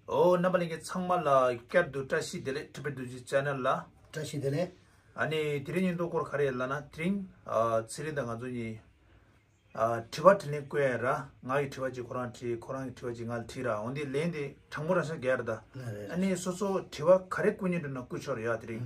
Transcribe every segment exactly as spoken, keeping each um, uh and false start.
ཨོ། རྣམ་པ་ལྷན་རྒྱས་ཚང་མ་ལ་བསྐྱར་དུ་བཀྲ་ཤིས་བདེ་ལེགས། ཊི་བི་རྡོ་རྗེ་ཆེ་ནལ་ལ། བཀྲ་ཤིས་བདེ་ལེགས། ཨ་ནི་དེ་རིང་ཉིན་ཐོ་སྐོར་ག་རེ་ལབ་ན། དེ་རིང་ཨ་ཚེ་རིང་དང་ང་ཚོ་གཉིས་ཨ་དྲི་བ་དྲིས་ལན་བསྐུར་ཡ་ར། ང་གི་དྲི་བ་ཅིག་ཁོ་རང་དྲིས། ཁོ་རང་གི་དྲི་བ་ཅིག་ང་ལ་དྲིས་ར། འོན་ཏེ་ལན་དེ་དྲང་པོ་རང་བཞིན་རྒྱག་ཡ་རེད་ད། ཨ་ནི་སོ་སོ་དྲི་བ་ག་རེ་བསྐུར་སྙིང་འདོད་ན་བསྐུར་ཆོག་རེད་ཡ། དེ་རིང་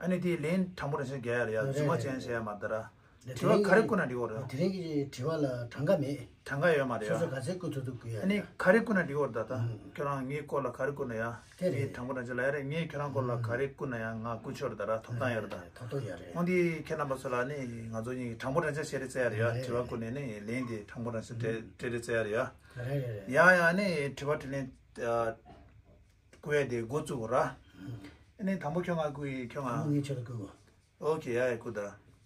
ཨ་ནི་དེ་ལན་དྲང་པོ་རང་བཞིན་རྒྱག་ཡ་རེད་ཡ། རྫུན་མ་ཅན་བཤད་ཡ་མ་རེད་ད་ར། དྲི་བ་ག་རེ་བསྐུར་ན་འགྲིག་གོ་རེད། དེ་རིང་གི་དྲི་བ་ལ་གྲངས་ཀ་མེད། གྲངས་ཀ་ཡོད་མ་རེད་ཡ། སོ་སོ་ག་ཚད་བསྐུར་ཐུབ་ཐུབ་བསྐུར་ཡ། ཨ་ནི་ག་རེ་བསྐུར་ན་འགྲིག་གོ་རེད་ད། ད་ཁྱོད་རང་ངའི་སྐོར་ལ་ག་རེ་བསྐུར་ན་ཡ། དེ་རེད། ངས་དྲང་པོ་དྲང་བཞག་ལབ་ཡ་རེད། ངས་ཁྱོད་རང་སྐོར་ལ་ག་རེ་བསྐུར་ན་ཡང་ང་བསྐུར་ཆོག་རེད་ད་ར། ཐོབ་ཐང་ཡོད་རེད་ད། ཐོབ་ཐང་ཡོད་རེད། འོན་ཏེ་ཁྱེད་རྣམ་པ་ཚོ་ལ་ནི་ང་ཚོ་གཉིས་ཀྱིས་དྲང་པོ་དྲང་བཞག་བཤད་རེད་ཟེར་ཡ་རེད་ཡ། རེད། དྲི་བ་བསྐུར་ནས་ནི་ལན་དེ་དྲང་པོ་དྲང་བཞག་སྤྲད་སྤྲད་རེད་ཟེར་ཡ་རེད་ཡ། རེད་རེད་རེད། ཡ་ཡ་ནི་དྲི་བ་དྲིས་ལན་ཨ་བསྐུར་ཡ་དེ་འགོ་བཙུགས་ར། ཨ་ནི་དང་པོ་ཁྱོད་ང་བསྐུར་ཡིན། ཁྱོད་ང་། ཨ་ནི་ངས་ཁྱོད་ལ་བསྐུར་གོ། ཨོ་ཁེ། ཡ་ཡ་བསྐུར་ད།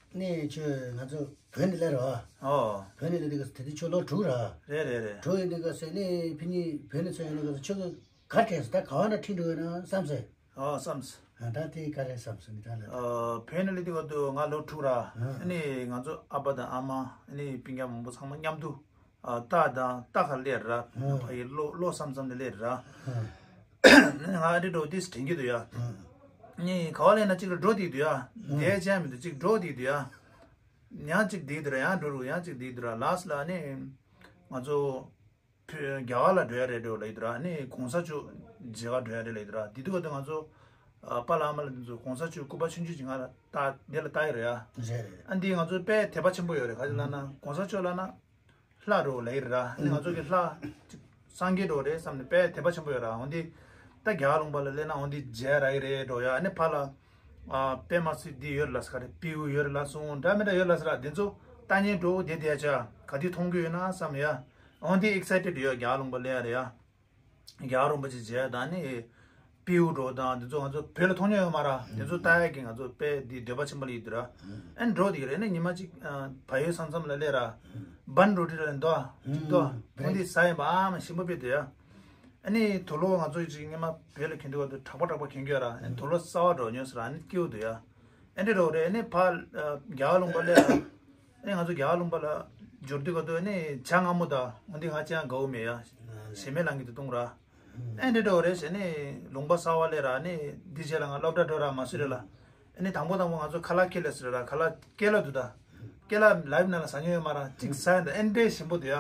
ནས་ཁྱོད་ང་ཚོ་བོད་ནས་སླེབས་ར། ཨོ། བོད་ནས་སླེབས་དུས་སྐབས་སུ་དེ་དུས་ཁྱོད་ལོ་དྲུག་ར། རེད་རེད་རེད། དྲུག་ཡིན་དུས་སྐབས་སུ་ནས་ཕ་གི་བོད་ནས་ཚུར་ཡོང་དུས་སྐབས་སུ་ཁྱོད་ཀྱིས་ག་རེ་དྲན་སོང་། ད་ག་བ་ན་ཁྲིད་འགྲོ་ཡོད་ན་བསམ་སོང་། ཨོ་བསམ་སོང་། ཨ་ད་དེ་ག་རེ་བསམ་སོང་ནི་ད་ལ། ཨོ་བོད་ནས་སླེབས་དུས་སྐབས་སུ་ང་ལོ་དྲུག་ར། ཨ་ནི་ང་ཚོ་ཨ་ཕ་དང་ཨ་མ་ཨ་ནི་སྤུན་ཀྱག་མང་པོ་ཚང་མ་མཉམ་དུ། ཨ་རྟ་དང་རྟ་ཁར་སླེབས་ར། ཨ་ཕ་ཡི་བློ་བློ་བསམ་བསམ་ནས་སླེབས་ར། ཨ་ང་ཨ་འདྲ་འགྲོ་དུས་དྲན་གྱི་འདུག་ཡ། ཨ་ནི་ག་བ་སླེབས་ན་གཅིག་ལ་འགྲོ་བསྡད་འདུག་ཡ། བསྡད་ཅང་མི་འདུག་གཅིག་འགྲོ་བསྡད་འདུག་ཡ། ཡང་གཅིག་བསྡད་འདུག་ར། ཡང་འགྲོ་རུ་ཡང་གཅིག་བསྡད་འདུག་ར། ལཱསི་ལ་ནི་ང་ཚོ་བོད་རྒྱ་གར་ལ་འགྲོ་ཡ་རེད་འགྲོ་ལབ་ཡོད་འདུག་ར། ནི་གོང་ས་མཆོག་མཇལ་ཁ་འགྲོ་ཡ་རེད་ལབ་ཡོད་འདུག་ར། དེ་དུས་སྐབས་དུ་ང་ཚོ་ཨ་པཱ་ལགས་ཨ་མ་ལགས་དེ་ཚོ་གོང་ས་མཆོག་སྐུ་པར་ཆུང་ཆུང་ཅིག་ང་ལ་ལྟ་དེ་ལ་ལྟ་ཡོད་རེད་ཡ། རེད་རེད། ཨ་འདི་ང་ཚོ་དཔེ་དད་པ་ཆེན་པོ་ཡོད་རེད། ག་ཅི་ལབ་ན་གོང་ས་མཆོག་ལབ་ན། ལྷ་རུ་ལ་ཡིར་ར། ཨ་ནི་ང་ཚོ་གི་ལྷ་སངས་རྒྱས་འགྲོ་རེད་བསམ་ནས་དཔེ་དད་པ་ཆེན་པོ་ཡོད་ར། འོན་ཏེ་ད་རྒྱ་གར་ལུང་པ་ལ་སླེབས་ན་འོན་ཏེ་མཇལ་ར་ཡི་རེད་འགྲོ་ཡ། ཨ་ནི་ཕར་ལ་ཨ་པད་མ་སི་འདི་ཡོད་རེད་ལ་ས་ག་རེ་སྤྲེའུ་ཡོད་རེད་ལ་སོང་འདྲ་མི་འདྲ་ཡོད་ལ་ས་ར། འདི་ཚོ་ལྟ་ཉན་འགྲོ་དེ་དེ་ཆ་ག་དུས་མཐོང་གི་ཡོད་ན་བསམ་ཡ། འོན་ཏེ་ཨེག་སའི་ཊེཌ་ཡོད་རྒྱ་གར་ལུང་པ་སླེབས་ཡ་རེད་ཡ། རྒྱ་གར་རིན་པོ་ཆེ་མཇལ་དང་ནི། སྤྲེའུ་འགྲོ་དང་འདི་ཚོ་ང་ཚོ་བོད་ལ་མཐོང་མྱོང་ཡོད་མ་ར། འདི་ཚོ་ལྟ་ཡག་གི་ང་ཚོ་དཔེ་འདི་འདོད་པ་ཆེན་པོ་ལ་ཡོད་དུས་ར། ཨ་ནི་འགྲོ་དེ་གི་རེད། ཨ་ནི་ཉི་མ་གཅིག་ཨ་བལ་ཡུལ་ས་མཚམས་ལ་སླེབས་ར། བན་རོ་ཊི་ལ་འདུག་ཨ། འདུག་ཨ། འོ་འདི་ཟ་ཡིན་པ་ཨ་མ་ཞིམ་པོ་དཔེ་འདུག་ཡ། ཨ་ནི་དུག་ལོག་ང་ཚོ་གཅིག་སྔོན་མ་བོད་ལ་གྱོན་དུས་སྐབས་དུ་དྲག་པོ་དྲག་པོ་གྱོན་གྱི་ཡོད་ར། ཨ་ནི་དུག་ལོག་གསར་པ་འགྲོ་མྱོང་ཟེར་ར། ཨ་ནི་སྐྱིད་པོ་འདུག་ཡ། ཨེ་འདྲ་རོ་རེད། ཨ་ནི་ཕར་ཨ་རྒྱ་གར་ལུང་པ་སླེབས་ར། ཨ་ནི་ང་ཚོ་རྒྱ་གར་ལུང་པ་ལ་འབྱོར་དུས་སྐབས་དུ་ཨ་ནི་ཇ་མངར་མོ་དང་འོ་འདི་ང་ཅང་དགའ་བོ་མེད་ཡ། ཞེ་མེད་ལང་གི་དུ་བཏུང་ར། ཨེ་འདྲ་འགྲོ་རེད་ཟེར་ནས་ལུང་པ་གསར་པ་སླེབས་ར། ཨ་ནི་འདི་རྗེས་ལ་ང་སློབ་གྲྭ་འགྲོ་ར་མ་སུ་རི་ལ། ཨ་ནི་དང་པོ་དང་པོ་ང་ཚོ་ཁ་ལག་ཁེ་ལས་ཟེར་ར། ཁ་ལག་ཀེ་ལ་འདུག་ད། ཀེ་ལ་ལའིབ་ནང་ལ་ཟ་མྱོང་ཡོད་མ་ར། གཅིག་ཟ་ཡིན་ད་ཨེ་འདྲ་ཞིམ་པོ་འདུག་ཡ།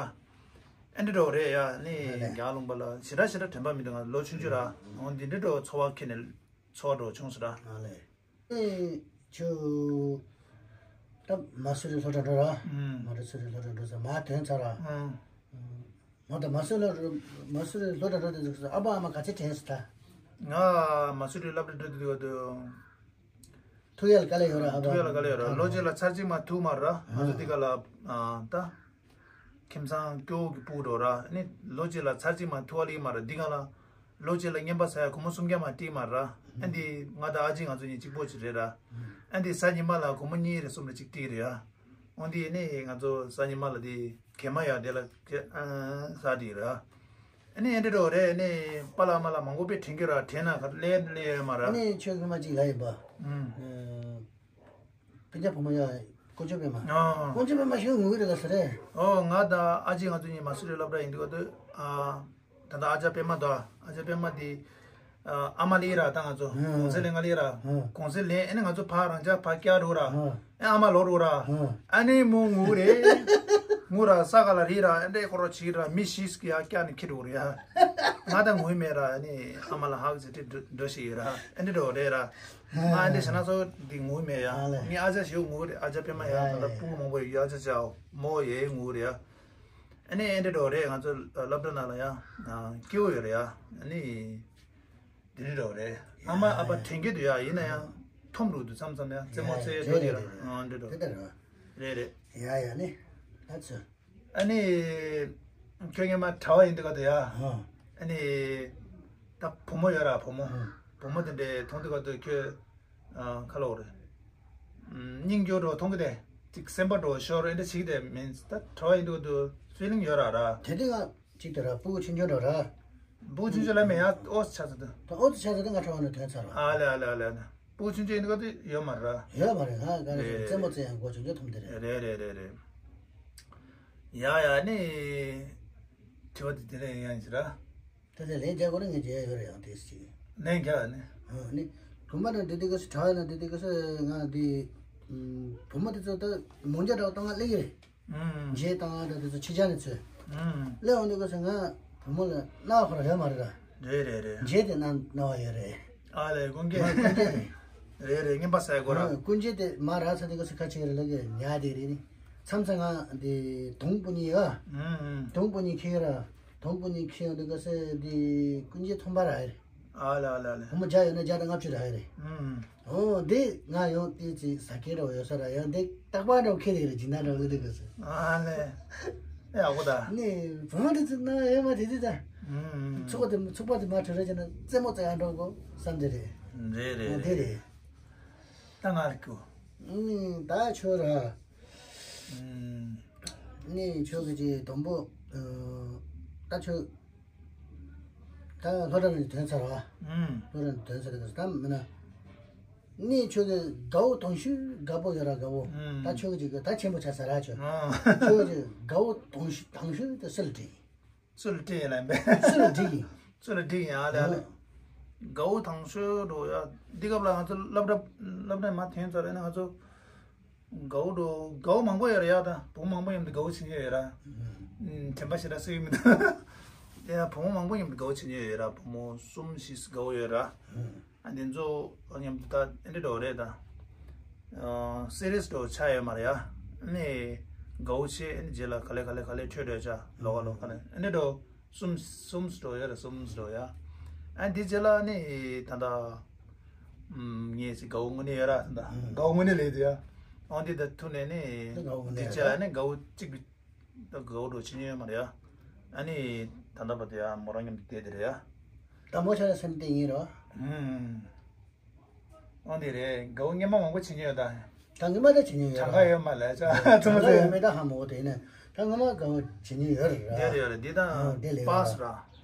ཨེ་འདྲ་འགྲོ་རེད་ཡ། ཨ་ནི་རྒྱ་གར་ལུང་པ་ལ་ཞེ་དྲག་ཞེ་དྲག་དྲན་པ་མི་འདུག་ང་ལོ་ཆུང་ཆུང་ར། འོ་འདི་འདྲ་འགྲོ་འཚོ་བ་ཁེ་ནས་འཚོ་བ་འགྲོ་བྱུང་ཟེར་ར། ཨ་ལས། ཨེ་ཁྱོད་ད་མ་སུ་རི་སློབ་གྲྭ་འགྲོ་ར། ཨུམ། མ་སུ་རི་སློབ་གྲྭ་འགྲོ་ཟེར་མ་ཐོན་ཚར་ར། ཨུམ། མ་ད་མ་སུ་རི་མ་སུ་རི་སློབ་གྲྭ་འགྲོ་དུས་ཨ་ཕ་ཨ་མ་ག་ཚད་དྲན་སོང་ད། ང་མ་སུ་རི་སློབ་གྲྭ་འགྲོ་དུས་སྐབས་དུ། ཐུག་ཡ་ལ་དཀའ་ལས་ཡོད་ར། ཨ་ཕ་ཐུག་ཡ་ལ་དཀའ་ལས་ཡོད་ར། ཨ་ལོ་གཅིག་ལ་ཚར་གཅིག་མ་ཐུག་མ་ར། ང་ཚོ་འདི་ག་ལ་ཨ་ད། ཁྱིམ་ཚང་སྐྱོ་བོ་གི་སྤུ་གུ་འགྲོ་ར། ཨ་ནི་ལོ་གཅིག་ལ་ཚར་གཅིག་མ་ཐུག་པ་ལེགས་མ་ར། འདི་གང་ལ་ལོ་གཅིག་ལ་རྔན་པ་ཟ་ཡ་སྒོར་མོ་སུམ་བརྒྱ་མ་སྤྲད་མ་ར། ཨ་འདི་ང་དང་ཨ་ཅེ་ང་ཚོ་གཉིས་གཅིག་པོ་ཅིག་རེད་ར། ཨ་འདི་གཟའ་ཉི་མ་ལ་སྒོར་མོ་གཉིས་རེ་གསུམ་རེ་གཅིག་སྤྲད་རེད་ཡ། འོ་འདི་ནི་ང་ཚོ་གཟའ་ཉི་མ་ལ་འདི་གད་མ་ཡ་དེ་ལ་གད་ཨ་ཟ་དེ་ར། ཨ་ནི་ཨེ་འདྲ་འགྲོ་རེད། ཨ་ནི་པཱ་ལགས་མ་ལགས་མང་པོ་དཔེ་དྲན་གྱི་ར། དྲན་ན་ག་ལས་ལས་ཡོད་མ་ར། ཨ་ནི་ཁྱོད་སྔོན་མ་ཅིག་ལབ་ཡིན་པ། ཨུམ། ཨ། སྤུན་ཀྱག་བུ་མོ་ཡ། དཀོན་མཆོག་པད་མ། ཨོ། དཀོན་མཆོག་པད་མ་ཞིག་ངུ་གི་རེད་ལ་ཟེར་རེད། ཨོ་ང་དང་ཨ་ཅེ་ང་ཚོ་གཉིས་མ་སུ་རི་སློབ་གྲྭ་ཡིན་དུས་སྐབས་དུ། ཨ། ད་ལྟ་ཨ་ཅག་པད་མ་དང་ཨ་ཅག་པད་མ་དེ། ཨ་མ་ལེ་ར་ད་ང་ཚོ་ཨ་གོང་ཚད་ལེན་ང་ལེ་ར། ཨ་གོང་ཚད་ལེན་ཨ་ནི་ང་ཚོ་ཕ་རང་ཅག་ཕ་སྐྱ་རུ་ར། ཨ་ཨ་མ་ལོ་རུ་ར། ཨ་ཨ་ནི་མོ་ངུ་རེད། ངུ་ར་ས་ག་ལ་རི་ར་ཨ་འདྲས་ཁོ་རོ་ཆི་ར་མི་ཤིས་ཀྱི་ཨ་སྐྱ་ནི་ཁི་རུ་རེད་ཨ། ང་ད་ངུ་མེད་ར། ཨ་ནི་ཨ་མ་ལ་ཧག་ཟེར་ཏེ་འགྲོ་ཤི་ཡི་ར། ཨ་འདྲས་འགྲོ་རེད་ར། ང་ཨ་འདྲས་བྱས་ན་སོ་འདི་ངུ་མེད་ཡ། ཨ་ལས། ངའི་ཨ་ཅག་ཞིག་ངུ་རེད། ཨ་ཅག་པད་མ་ཡ། ད་ལྟ་སྤུ་གུ་མང་པོ་ཡོད། ཨ་ཅག་ཅག་མོ་ཡེ་ངུ་རེད་ཡ། ཨ་ནི་ཨེ་འདྲ་འགྲོ་རེད། ང་ཚོ་སློབ་གྲྭ་ནང་ལ་ཡ་སྐྱིད་པོ་ཡོད་རེད་ཡ། ཨ་ནི་དེ་འདྲ་འགྲོ་རེད། ཨ་མ་ཨ་ཕ་དྲན་གྱི་འདུག་ཡ། ཡིན་ན་ཡང་འཐོམ་རུ་འདུག་མཚམས་མཚམས་ཡ་རྩེད་མོ་རྩེ་འགྲོ་དེ་ར། ཨ་འདྲ་འགྲོ་རེད། རེད་རེད། ཡ་ཡ་ནི་ད་ཚོད། ཨ་ནི། ཁྱོད་སྔོན་མ་གྲྭ་པ་ཡིན་དུས་སྐབས་དུ་ཡ། ཨ་ནི། ད་བུ་མོ་ཡོད་ར་བུ་མོ། བུ་མོ་དེ་འདྲས་མཐོང་དུས་སྐབས་དུ་ཁྱོད། ཨ་ཁ་ལོ་རེད། སྙིང་རྗེ་འགྲོ་མཐོང་གི་དེ། ཅིག་སེམས་པ་འགྲོ་ཤོར་ཨེ་འདྲ་ཞིག་དེ་མིན། ད་གྲྭ་པ་ཡིན་དུས་སྐབས་དུ་ཕི་ལིང་ཡོད་ར་ར། དེ་དུས་ང་ཅིག་དེ་ར་སྤུ་གུ་ཆུང་ཆུང་འགྲོ་ར། སྤུ་གུ་ཆུང་ཆུང་ལ་མེད་ཡ། ཨོ་ཙི་ཆགས་ཚར་དུས། ད་ཨོ་ཙི་ཆགས་ཚར་དུས་ང་གྲྭ་པ་ནས་ཐོན་ཚར་བ། ཨ་ལེ་ཨ་ལེ་ཨ་ལེ་ཨ་ལེ། སྤུ་གུ་ཆུང་ཆུང་ཡིན་དུས་སྐབས་དུ་ཡོད་མ་རེད་ར། ཡོད་མ་རེད། ང་ག་རེ་རེད། རྩེད་མོ་རྩེ་ཡང་མགོ་ཆུང་ཆུང་འཐོམ་དེ་རེད། རེད་རེད་རེད་རེད། ཡ་ཡ་ནི། དྲི་བ་དེ་དེ་རེད་ཡང་ཞིག་ར། དེ་ལས་ལན་རྒྱག་དགོས་ན་ངས་རྒྱག་ཡ་ཡོད་རེད། ཡང་དེ་ཅིག་ལན་རྒྱག་ནི། ཨ་ནི། བུ་མོ་དང་འདི་དེ་ག་སི་གྲྭ་ན་འདི་དེ་ག་སི་ང་འདི། བུ་མོ་དེ་ཚོ་ད་མོ་རྒྱ་འདྲ་བ་གཏོང་ང་སླེབས་ཀྱི་རེད། ཨུམ། རྗེས་བཏང་ང་ད་དེ་ཚོ་ཕྱི་རྒྱལ་ནས་ཚུད། ཨུམ། སླེབས་འོང་དུས་སྐབས་སུ་ང་བུ་མོ་ལ་གནའ་ཁོ་རང་ཡོད་མ་རེད་ད། རེད་རེད་རེད། རྗེས་དེ་གནའ་གནའ་བ་ཡོད་རེད། ཨ་ལས་ཀུན་མཁྱེན། ང་ཀུན་མཁྱེན་རེད། རེད་རེད། རྔན་པ་ཟ་དགོས་ར། ཨ། ཀུན་མཁྱེན་དེ་མ་རག་ཚར་དུས་སྐབས་སུ་ཁ་ཕྱེ་རེད་ལབ་ཀྱི་ཉལ་བསྡད་རེད་ནི། མཚམས་མཚམས་ང་འདི་དུང་པོ་གཉིས་ཡོད། ཨུམ་ཨུམ། དུང་པོ་གཉིས་ཁྱེར་ར། དུང་པོ་གཉིས་ཁྱེར་ཡོང་དུས་སྐབས་སུ་འདི་ཀུན་མཁྱེན་ཚོང་པ་ར་ཧེ་རེད། ཨ་ལ་ཨ་ལ་ཨ་ལ། བུ་མོ་བརྒྱ་ཡོད་ན་བརྒྱ་དང་ལྔ་བཅུ་ར་ཧེ་རེད། ཨུམ། ཨོ་འདི་ང་ཡང་དེ་ཅིག་ཟ་མཁན་འདྲ་བོ་ཡོད་ས་ར། ཡང་འདི་རྟག་པར་འདྲ་བོ་ཁྱེར་ཡོད་རེད། སྦྱིན་བདག་འདྲ་བོ་ལ་འདི་དགོས་སོ། ཨ་ལས། ཡག་པོ་ད། ནི་བུ་མོ་དེ་ཚོ་ན་ཡོད་མ་དེ་དེ་ད། ཨུམ། ཚོགས་པ་དེ་ཚོགས་པ་དེ་མ་གྲོལ་ར་བྱས་ན་རྩེད་མོ་རྩེ་ཡ་འགྲོ་དགོས་བསམ་དེ་རེད། རེད་རེད། ཨ་དེ་རེད། རེད། ད་ང་རེད་ཀོ། ནི་ད་ཆོ་ར། ཨུམ། ནི་ཆོ་གི་ཅི་དོམ་པོ། ད་ཆོ། ད་ལྷོ་བྲག་ནས་ཐོན་ཚར་བ། ཨུམ། ལྷོ་བྲག་ནས་ཐོན་ཚར་གི་ད་མིན་ན། ནི་ཆོ་གི་དགའ་བོ་དང་ཤུ་དགའ་བོ་ཡོད་ར་དགའ་བོ། ཨུམ། ད་ཆོ་གི་ཅི་གི་ད་ཆེན་པོ་ཆགས་ཚར་ར་ཆོ། ཨ། ཆོ་གི་ཅི་དགའ་བོ་དང་ཤུ་དང་ཤུ་དེ་སིལ་དྲི། སུ་ལ་སྤྲད་ཡིན་ལ་ཡིན་པས། སུ་ལ་འགྲིག་ཡིན། སུ་ལ་འགྲིག་ཡིན་ཨ་ལེ་ཨ་ལེ། ཨ། དགའ་བོ་དང་ཤོས་འགྲོ་ཡ། འདི་སྐབས་ལ་ང་ཚོ་སློབ་གྲྭ་སློབ་གྲྭ་མ་ཐོན་ཚར་རེད་ན་ང་ཚོ། དགའ་བོ་འགྲོ་དགའ་བོ་མང་པོ་ཡོད་རེད་ཡ། ད་བུ་མོ་མང་པོ་ཡིན་དུས་དགའ་བོ་བྱེད་ཀྱི་ཡོད་ར། ཨུམ། དྲན་པ་ཞེ་དྲག་སུ་ཡིན་མི་འདུག་ཡ་བུ་མོ་མང་པོ་ཡིན་དུས་དགའ་བོ་བྱེད་ཀྱི་ཡོད་ར། བུ་མོ་གསུམ་བཞི་དགའ་བོ་ཡོད་ར། ཨུམ། ཨ་འདི་ཚོ་མཉམ་དུ་ད་ཨེ་འདྲ་འགྲོ་རེད་ད། སི་རི་ཡས་འགྲོ་ཆ་ཡོད་མ་རེད་ཡ། ནི་དགའ་བོ་བྱས་ནི་རྗེས་ལ་ག་ལེ་ག་ལེ་ག་ལེ་འཕྲོད་འགྲོ་ཆ་ལོག་ག་ལོག་ག་ལེ་ཨེ་འདྲ་འགྲོ། གསུམ་གསུམ་འགྲོ་ཡོད་རེད། གསུམ་འགྲོ་ཡ། ཨ་འདི་རྗེས་ལ་ནི་ད་ད་ངས་ཅིག་དགའ་བོ་དངོས་གནས་ཡོད་ར་ད། དགའ་བོ་དངོས་གནས་ལས་དེ་ཡ། ཨང་འདི་ད་ཐུག་ནས་ནི་འདི་རྗེས་ལ་ནི་དགའ་བོ་གཅིག་ད་དགའ་བོ་འགྲོ་ཕྱིན་ཡོད་མ་རེད་ཡ། ཨ་ནི་ད་ལྟ་བར་དུ་ཡ་མོ་རང་མཉམ་དུ་བསྡད་དེ་རེད་ཡ། དང་པོ་ཆ་ལ་སེམས་གཏད་ཡིན་རོ། ཨུམ། ཨོ་འདི་རེད། དགའ་བོ་སྔོན་མ་མང་པོ་བྱེད་ཉེ་ཡོད་ད། ད་སྔོན་མ་ད་བྱེད་ཉེ་ཡོད་གྲངས་ཀ་ཡོད་མ་ལས་ཅག་ཚང་མ་གྲངས་ཀ་ཡོད་མེད་ད་ཧ་མ་གོ། དེ་ཡིན་ན་ད་སྔོན་མ་དགའ་བོ་བྱེད་ཉེ་ཡོད་རེད་ར། དེ་རེད་ཡོད་རེད། འདི་ཨོ་དེ་ལས་ཡོད་པཱས་ར། ར།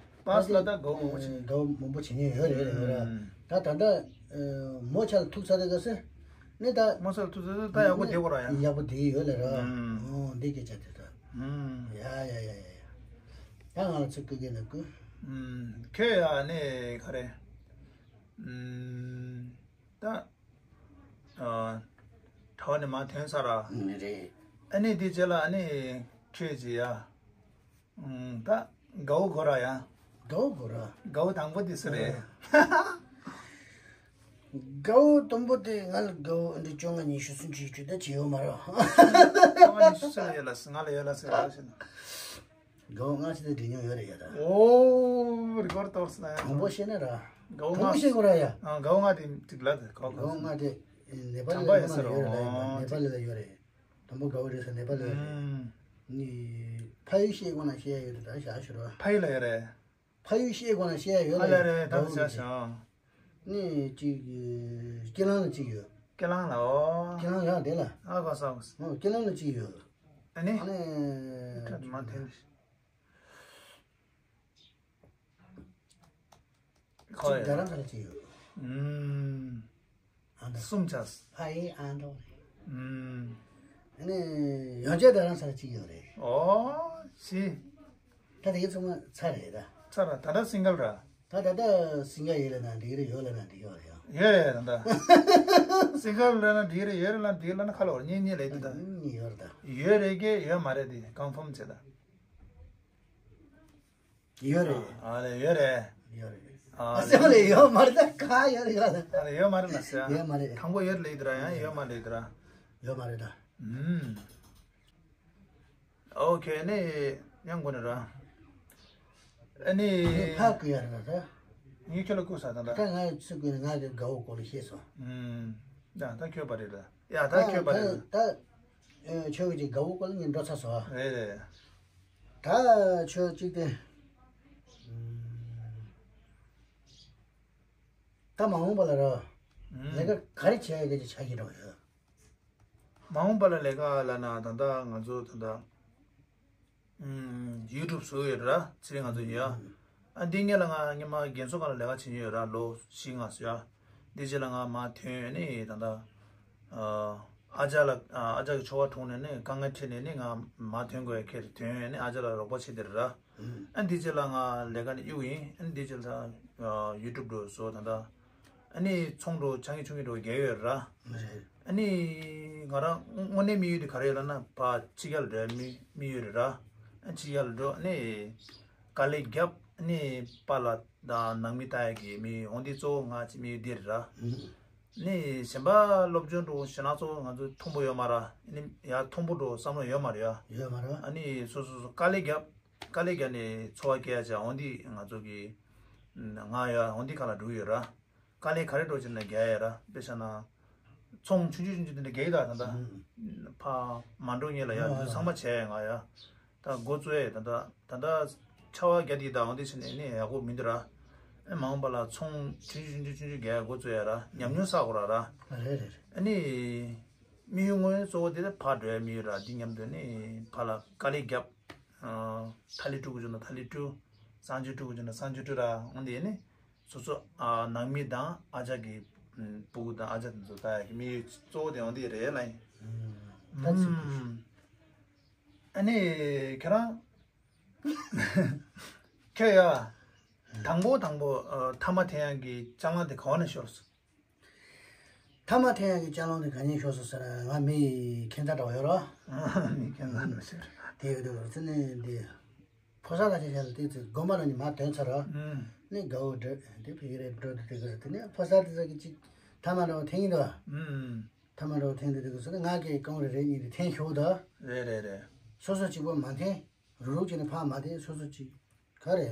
པཱས་ལ་ད་དགའ་བོ་མང་པོ་བྱེད། དགའ་བོ་མང་པོ་བྱེད་ཉེ་ཡོད་རེད་རེད་ཡོད་ར། ཨུམ། ད་ད་ལྟ་མོ་ཆ་ལ་ཐུག་ཚར་དེ་ག་སེ། ནི་ད་མོ་ཆ་ལ་ཐུག་ཚར་དེ་ད་ཡག་པོ་བསྡད་གོ་ར་ཡ། ཡག་པོ་བསྡད་ཡོད་ལ་ར། ཨུམ། ཨོ་འདི་སྐད་ཆ་དེ་ད། ཨུམ། ཡ་ཡ་ཡ་ཡ་ཡ། ད་ང་ལ་ཚིག་བསྐུལ་གི་ན་བསྐུལ། ཨུམ། ཁྱོད་ཡ་ནི་ག་རེ། ཨུམ། ད། ཨ། གྲྭ་བ་ནས་མར་ཐོན་ཚར་ར། ཨུམ། རེད། ཨ་ནི་དེ་རྗེས་ལ་ཨ་ནི་ཁྱོད་ཀྱིས་ཡ། ཨུམ། ད་དགའ་བོ་དགོས་ར་ཡ། དགའ་བོ་དགོས་ར། དགའ་བོ་དང་པོ་དེ་སུ་རེད། ཨ། དགའ་བོ་དང་པོ་དེ་ང་ལ་དགའ་བོ་འདི་བཅོ་ལྔ་ཉི་ཤུ་སུམ་ཅུ་ཡོད་ད་བྱེད་ཡོད་མ་རེད། བཅོ་ལྔ་ཉི་ཤུ་ཟེར་ཡོད་ལ་ང་ལ་ཡོད་ལ་ཟེར་ར་ཞེ་ན། དགའ་བོ་ལྔ་ཆ་དེ་འདྲི་མྱོང་ཡོད་རེད་ཡ་ད། ཨོ་རི་ཀོར་ཏོར་སི་ན་ཡ། དང་པོ་བཤད་ན་ར། དགའ་བོ་དང་པོ་ལྔ་བཤད་དགོས་ར་ཡ། ཨ། དགའ་བོ་ལྔ་དེ་ཅིག་ལ་དེ་ཁོ་དགའ་བོ་ལྔ་དེ་ནེ་པ་ལི་ལ་ཡོད་རེད་ཡ། ནེ་པ་ལི་ལ་ཡོད་རེད། དང་པོ་དགའ་བོ་རེད་ཟེར་ནེ་པ་ལི་ལ་ཡོད་རེད། ནི་ཕ་ཡུལ་བཤད་དགོས་ན་བཤད་ཡ་ཡོད་རེད་ད་བཞག་ཞུ་ར། ཕ་ཡུལ་ལ་ཡོད་རེད། ཕ་ཡུལ་བཤད་དགོས་ན་བཤད་ཡ་ཡོད་ཨ་ལ་ལ་རེད། ད་དགའ་བོ་ལ་བཞག་ཞུ། ནི་གཅིག་ཀི་ལང་ལ་གཅིག་ཡོད། ཀི་ལང་ལ་ཨོ། ཀི་ལང་ཡ་དེ་ལ། ཨ་ག་ས་ག་ས། ཨོ་ཀི་ལང་ལ་གཅིག་ཡོད། ཨ་ནི། ཨ་ནི། ཁྲ་མ་འཐེན། ཁོ་ཡ། རྡ་རམ་ས་ལ་གཅིག་ཡོད། ཨུམ། ཨ་འདྲ། གསུམ་ཆགས། ཕ་ཡི་ཨ་འདྲ་རེད། ཨུམ། ཨ་ནི་ཡང་བསྐྱར་རྡ་རམ་ས་ལ་གཅིག་ཡོད་རེད། ཨོ། ཤི། ད་དེ་ཚང་མ་ཚར་རེད་ད། ཚར་ར་ད་ལྟ་སིང་གལ་ར། ད་ད་ལྟ་སིང་གལ་ཡོད་ལ་ན་འགྲིག་རེད། ཡོད་ལ་ན་འགྲིག་ཡོད་རེད་ཡང་། ཡོད་རེད་ད་ལྟ། སིང་གལ་ལ་ན་འགྲིག་རེད། ཡོད་རེད་ལ་འགྲིག་ལ་ན་ཁ་ལོ་གཉིས་གཉིས་ལས་དེ་ད། གཉིས་ཡོད་རེད་ད། ཡོད་རེད་ཀྱི་ཡོད་མ་རེད་དེ་ཀོན་ཕོམ་བྱེད་ད། ཡོད་རེད། ཨ་ལེ་ཡོད་རེད། ཡོད་རེད། ཨ་ཨ་ལེ། སེམས་ལ་ཡོད་མ་རེད་ད་ག་ཡོད་རེད་ག་ལ། ཨ་ལེ་ཡོད་མ་རེད་ལ་ཟེར། ཡོད་མ་རེད། དང་པོ་ཡོད་ལེ་དེ་ར་ཡང་ཡོད་མ་ལེ་དེ་ར། ཡོད་མ་རེད་ད། ཨུམ། ཨོ་ཁེ་ནི་ཡང་གོ་ནི་ར། ཨ་ནི། ངས་ཕ་བསྐུལ་ཡ་རེད་ད། ངས་ཁྱོད་ལ་བསྐུལ་ས་དང་ད། ད་ང་ཚོ་བསྐུལ་ནས་ང་གི་དགའ་བོ་སྐོར་ལ་ཤེས་སོང་། ཨུམ། ད་ད་ཁྱོད་པ་རེད་ད། ཡ་ད་ཁྱོད་པ་རེད་ད། ད་ད་ཁྱོད་ཀྱི་དགའ་བོ་སྐོར་ལ་ངས་འགྲོ་ཚར་སོང་། རེད་རེད། ད་ཁྱོད་གཅིག་དེ། ད་མ་འོངས་པ་ལ་ར། ཨུམ། ལས་ཀ་ག་རེ་བྱེད་ཡ་གི་ཆ་ཡིན་རོགས་ཡོད། མ་འོངས་པ་ལ་ལས་ཀ་ལ་ན་ད་ལྟ་ང་ཚོ་ད་ལྟ་ཨུམ་ཡུ་ཊུབ་བཟོ་ཡོད་ར་ཚེ་རིང་ང་ཚོ་ཡོད། ཨ་འདི་སྔོན་ལ་ང་སྔོན་མ་རྒན་གསོ་ཁང་ལ་ལས་ཀ་བྱེད་ཀྱི་ཡོད་ར་ལོ་བཞི་ལྔ་ཙམ་ཡ། འདི་རྗེས་ལ་ང་མར་ཐོན་ནས་ད་ལྟ་ཨ་ཨ་ཅག་ལ་ཨ་ཅག་གི་ཆོ་ག་འཁྲུངས་ནས་ནི་དཀའ་ངལ་འཕྲད་ནས་ནི་ང་མར་ཐོན་དགོས་ཡ་ཁྱེར་ཐོན་ནས་ཨ་ཅག་ལ་རོགས་པ་བྱེད་དེ་ར། ཨ་འདི་རྗེས་ལ་ང་ལས་ཀ་ནས་གཡུག་ཡིན། ཨ་འདི་རྗེས་ལ་ཡུ་ཊུབ་འགྲོ་བཟོ་ད་ལྟ། ཨ་ནི་ཚོང་འགྲོ་ཆང་གི་ཆུང་གི་འགྲོ་རྒྱག་ཡོད་ར། ཨ་ནི་ང་རང་དངོས་གནས་དམིགས་ཡུལ་དེ་ག་རེ་ཡོད་ལབ་ན་ཕར་ཕྱི་རྒྱལ་འགྲོ་ཡ་དམིགས་དམིགས་ཡུལ་རེད་ར། ཨ་ཕྱི་རྒྱལ་འགྲོ་ཨ་ནི་དཀའ་ལས་རྒྱབ་ཨ་ནི་པཱ་ལགས་དང་ནང་མི་ལྟ་ཡ་གི་མི་འོ་འདི་གཙོ་བོ་ང་ཅི་དམིགས་ཡུལ་འདི་རེད་ར། ཨ་ནི་གཞན་པ་སློབ་སྦྱོང་འགྲོ་ཞེ་ན་ཚོ་ང་ཚོ་མཐོན་པོ་ཡོད་མ་ར། ཨ་ནི་ཡ་མཐོན་པོ་འགྲོ་བསམ་བློ་ཡོད་མ་རེད་ཡ། ཡོད་མ་རེད། ཨ་ནི་སོ་སོ་སོ་དཀའ་ལས་རྒྱབ། དཀའ་ལས་བརྒྱབ་ནས་འཚོ་བ་སྐྱེལ་ཡ་ཅིག་འོ་འདི་ང་ཚོ་གི་ང་ཡ་འོ་འདི་ཁ་ལ་འགྲོ་གི་ཡོད་ར། དཀའ་ལས་ག་རེ་འགྲོ་བྱས་ན་རྒྱག་ཡ་ར། དཔེ་བཞག་ན་ཚོང་ཆུང་ཆུང་ཆུང་ཆུང་དེ་འདྲ་རྒྱག་གི་ད་ད་ལྟ་ཕ་མ་འགྲོ་ངེས་ལ་ཡ་འདི་ཚང་མ་བྱས་ཡ་ང་ཡ། ད་འགོ་བཙུགས་ཡ་ད་ལྟ་ད་ལྟ་ཆར་པ་བརྒྱབ་དེ་ད་འོ་འདི་བྱས་ནས་ནི་ཡག་པོ་མི་འདུག་ར། ཨེ་མ་འོངས་པ་ལ་ཚོང་ཆུང་ཆུང་ཆུང་ཆུང་ཆུང་རྒྱག་ཡ་འགོ་བཙུགས་ཡ་ར། ཉམས་མྱོང་བསགས་དགོས་ར་ར། རེད་རེད། ཨ་ནི་དམིགས་ཡུལ་དངོས་གཙོ་བོ་དེ་ཕར་འགྲོ་ཡ་དམིགས་ཡུལ་ར། འདི་མཉམ་དུ་ནི་ཕར་ལ་དཀའ་ལས་རྒྱབ། ཐ་ལི་ཀྲུ་གི་བྱུང་ན་ཐ་ལི་ཀྲུ། གསང་སྤྱོད་ཀྲུ་གི་བྱུང་ན་གསང་སྤྱོད་ཀྲུ་ར། འོན་ཏེ་ནི་སོ་སོ་ནང་མི་དང་ཨ་ཅག་གི་སྤུ་གུ་དང་ཨ་ཅག་དེ་ཚོ་ལྟ་ཡ་གི་དམིགས་ཡུལ་གཙོ་བོ་དེ་འོན་ཏེ་རེད་ལ་ཡིན། ད་ཚིག་པ་ཨ་ནི་ཁྱེད་རང་ཁྱོད་ཡ་དང་པོ་དང་པོ་ཐ་མག་འཐེན་ཡ་གི་ཅ་ལག་དེ་ག་བ་ནས་ཤོར་སོང་། ཐ་མག་འཐེན་ཡ་གི་ཅ་ལག་དེ་ག་ནས་ཤོར་སོང་ཟེར་ན་ང་མི་ཁྱད་མཚར་འདྲ་བོ་ཡོད་ར། མི་ཁྱད་མཚར་འདྲ་བོ་ཟེར། དེ་ཡོད་དུས་ཙི་ནས་འདི་ཕོ་གསར་ཁ་ཤས་ཤིག་ལ་དེ་ཚོ་དགོན་པ་ནང་ནས་མར་ཐོན་ཚར་ར། ནས་དགའ་བོ་འདྲ་དེ་ཕ་གི་རེད་འགྲོ་དུས་དེ་ག་རེད། དེ་ནས་ཕོ་གསར་དེ་ཚོ་གི་ཅིག་ཐ་མག་འདྲ་བོ་འཐེན་གྱི་འདུག་ཨ། ཐ་མག་འདྲ་བོ་འཐེན་དུས་དེ་ག་ཟེར་ན་ང་གི་རྐང་རེ་རེ་གཉིས་རེ་འཐེན་ཤོག་ད། རེད་རེད་རེད། སོ་སོ་གཅིག་པོ་མ་འཐེན། རུག་རུག་བྱས་ནས་ཕར་མ་འཐེན། སོ་སོ་གཅིག་ག་རེ།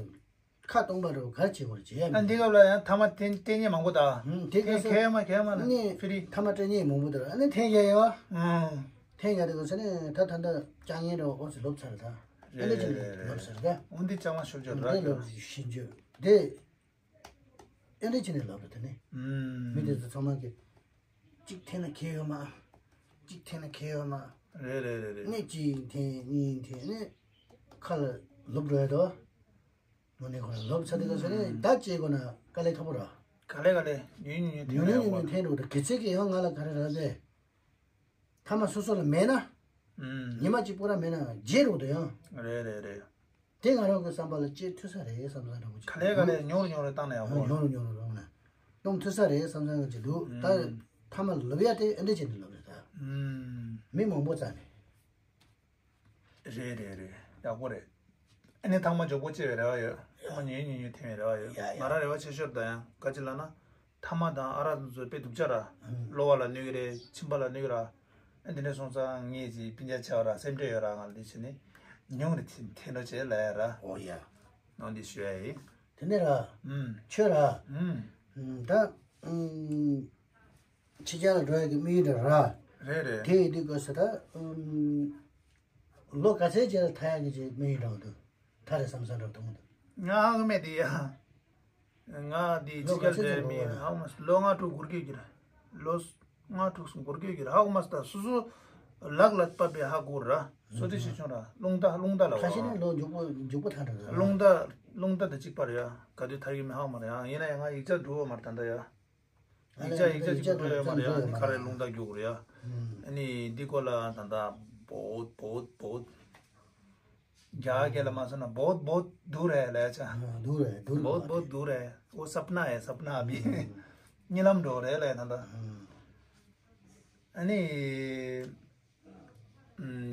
ཁ་སྟོང་པ་འགྲོ་གར་བྱེད་དགོས་བྱེད་ཡ་ཨ་མེད། འདི་སྐབས་ལ་ཡང་ཐ་མག་འཐེན་འཐེན་མཁན་མང་པོ་དང་། ཧུམ། དེ་འཐེན་ག་ས་མཁན་མ་མཁན་མ་ནི་ནི་ཕི་རི། ཐ་མག་སྤྲད་མཁན་མང་པོ་དང་ཨ་ནི་འཐེན་ཡ་ཡོད། ཨང་། འཐེན་ཡ་དེ་ག་ས་ནི་ད་ད་ལྟ་ལྕགས་ངན་འགྲོ་ཨོ་ཙི་ལོབས་ཚར་ད། ཨ་ནི་ཅི་ནི་ལོབས་ཚར་ད། འོ་འདི་ལྕགས་མ་ཤོབ་ཅོ་ར་འདི་ལོབས་ཤིན་ཅོ་དེ། ཨ་ནི་ཅི་ནི་ལོབས་ད་ནི། ཨུམ། མི་དེ་ཚོ་ཚང་མ་གི་གཅིག་འཐེན་ན་ཁེ་ཡོད་མ། གཅིག་འཐེན་ན་ཁེ་ཡོད་མ། རེད་རེད་རེད་རེད། ནི་གཅིག་འཐེན་གཉིས་འཐེན་ནི་ཁ་ལ་ལོབས་འགྲོ་ཡ་དོ། དངོས་གནས་ཁོ་རང་ལོབས་ཚར་དུས་སྐབས་སུ་ནི་ད་ཅིག་དགོས་ན་དཀའ་ལས་ཁག་པོ་ར། ག་ལེ་ག་ལེ་ཉུང་ཉུང་ཉུང་ཉུང་ཉུང་ཉུང་ཉུང་འཐེན་རོགས་དང་གི་ཚེ་གི་ཡང་ང་ལ་ག་རེ་རག་པས། ཐ་མག་སོ་སོ་ལ་མེད་ན། ཉི་མ་གཅིག་པོ་ར་མེད་ན་བརྗེད་རོགས་དང་ཡང་། རེད་རེད་རེད། དེ་ང་རང་གི་བསམ་པ་ལ་བརྗེད་ཐུབ་ས་རེད་བསམ་བསམ་འདྲ་པོ་ཅིག་ག་ལེ་ག་ལེ་ཉུང་རུ་ཉུང་རུ་བཏང་ན་ཡག་པོ། ཉུང་རུ་ཉུང་རུ་བཏང་ན། གཏོང་ཐུབ་ས་རེད་བསམ་བསམ་ཅིག་འདུག་ད་ཐ་མག་ལོབས་ཡ་དེ་ཨ་འདྲ་བྱས་ནས་ལོབས་རེད་ད། མི་མང་པོ་རྩ་ནས། རེད་རེད་རེད། ཡག་པོ་རེད། ཨ་ནི་ཐ་མག་མགྱོགས་པོ་སྐྱེ་བའི་རེ་བ་ཡོད། ཐ་མག་ཉུང་ཉུང་ཉུང་འཐེན་པའི་རེ་བ་ཡོད། ཡ་ཡ། ང་རང་རེ་བ་ཆེ་ཤོས་ད་ཡང་ག་ཅི་ལབ་ན། ཐ་མག་དང་ཨ་རག་དེ་ཚོ་དཔེ་སྡུག་ཅག་ར། གློ་བ་ལ་གནོད་ཀྱི་རེད། མཆིན་པ་ལ་གནོད་ཀྱི་ར། ཨ་འདི་འདྲ་སོང་ཙང་ངས་ཅིག་སྤུན་ཀྱག་བྱས་པ་ར་སེམས་ཁྲལ་ཡོད་ར། ང་ལ་འདི་བྱས་ནས་ཉུང་རེ་འཐེན་འཐེན་རོགས་བྱེད་ལབ་ཡ་ར། ཨོ་ཡ། ནང་འདི་ཞུ་ཡ་ཡིན། དེ་ནས་ར། ཨུམ། ཁྱོད་ར། ཨུམ། ད། ཨུམ། ཕྱི་རྒྱལ་ལ་འགྲོ་ཡ་གི་དམིགས་ཡུལ་འདྲ་ར། རེད་རེད། དེ་ཡིན་དུས་སྐབས་སུ་ད། ཨུམ། ལོ་ག་ཚད་ཅིག་ལ་ཐར་ཡག་གི་ཅིག་དམིགས་ཡུལ་འདྲ་བོ་འདུག་ཐར་རེད་བསམ་བསམ་འདྲ་བོ་མཐོང་གི་འདུག་ང་ཧ་གོ་མེད་དེ་ཡ། ང་འདི་ལོ་ཕྱི་རྒྱལ་ག་ཚད་ཅིག་འགྲོ་དགོས་མི་རེད། ཧ་གོ་མ་སོང་། ལོ་ལྔ་དྲུག་འགོར་གྱི་ཡོད་ཀྱི་རེད། ལོ་ལྔ་དྲུག་གསུམ་འགོར་གྱི་ཡོད་ཀྱི་རེད། ཧ་གོ་མ་སོང་། ད་སོ་སོ་ལག་ལ་བབས་པའི་ཧ་གོ་ར། སོ་དེ་ཤེས་བྱུང་ར། རླུང་རྟ་རླུང་རྟ་ལ་ཁ་ཤས་ནི་ལོ་མགྱོགས་པོ་མགྱོགས་པོ་ཐར་འགྲོ་ར། རླུང་རྟ་རླུང་རྟ་དང་གཅིག་པ་རེད་ཡ། ག་དུས་ཐར་གྱི་མེད་ཧ་གོ་མ་རེད་ཡ། ཡིན་ན་ཡང་ང་ཡིག་ཆ་འགྲོ་བ་མ་རེད་ད་ལྟ་ཡ། ཡིག་ཆ་ཡིག་ཆ་གཅིག་པུ་འགྲོ་ཡོད་མ་རེད་ཡ། ཨ་ནི་ག་རེ་རླུང་རྟ་རྒྱུག་དགོས་རེད་ཡ། ཨ་ནི་འདི་སྐོར་ལ་ད་ལྟ་བོད་བོད་བོད། རྒྱ་སྐད་ལ་མ་སོང་ན་बहुत बहुत दूर है ལབ་ཡ་ཆ། बहुत दूर है बहुत दूर बहुत दूर है वो सपना है सपना अभी གཉིད་ལམ་འགྲོ་རེད་ལབ་ཡ་ད་ལྟ། ཨ་ནི།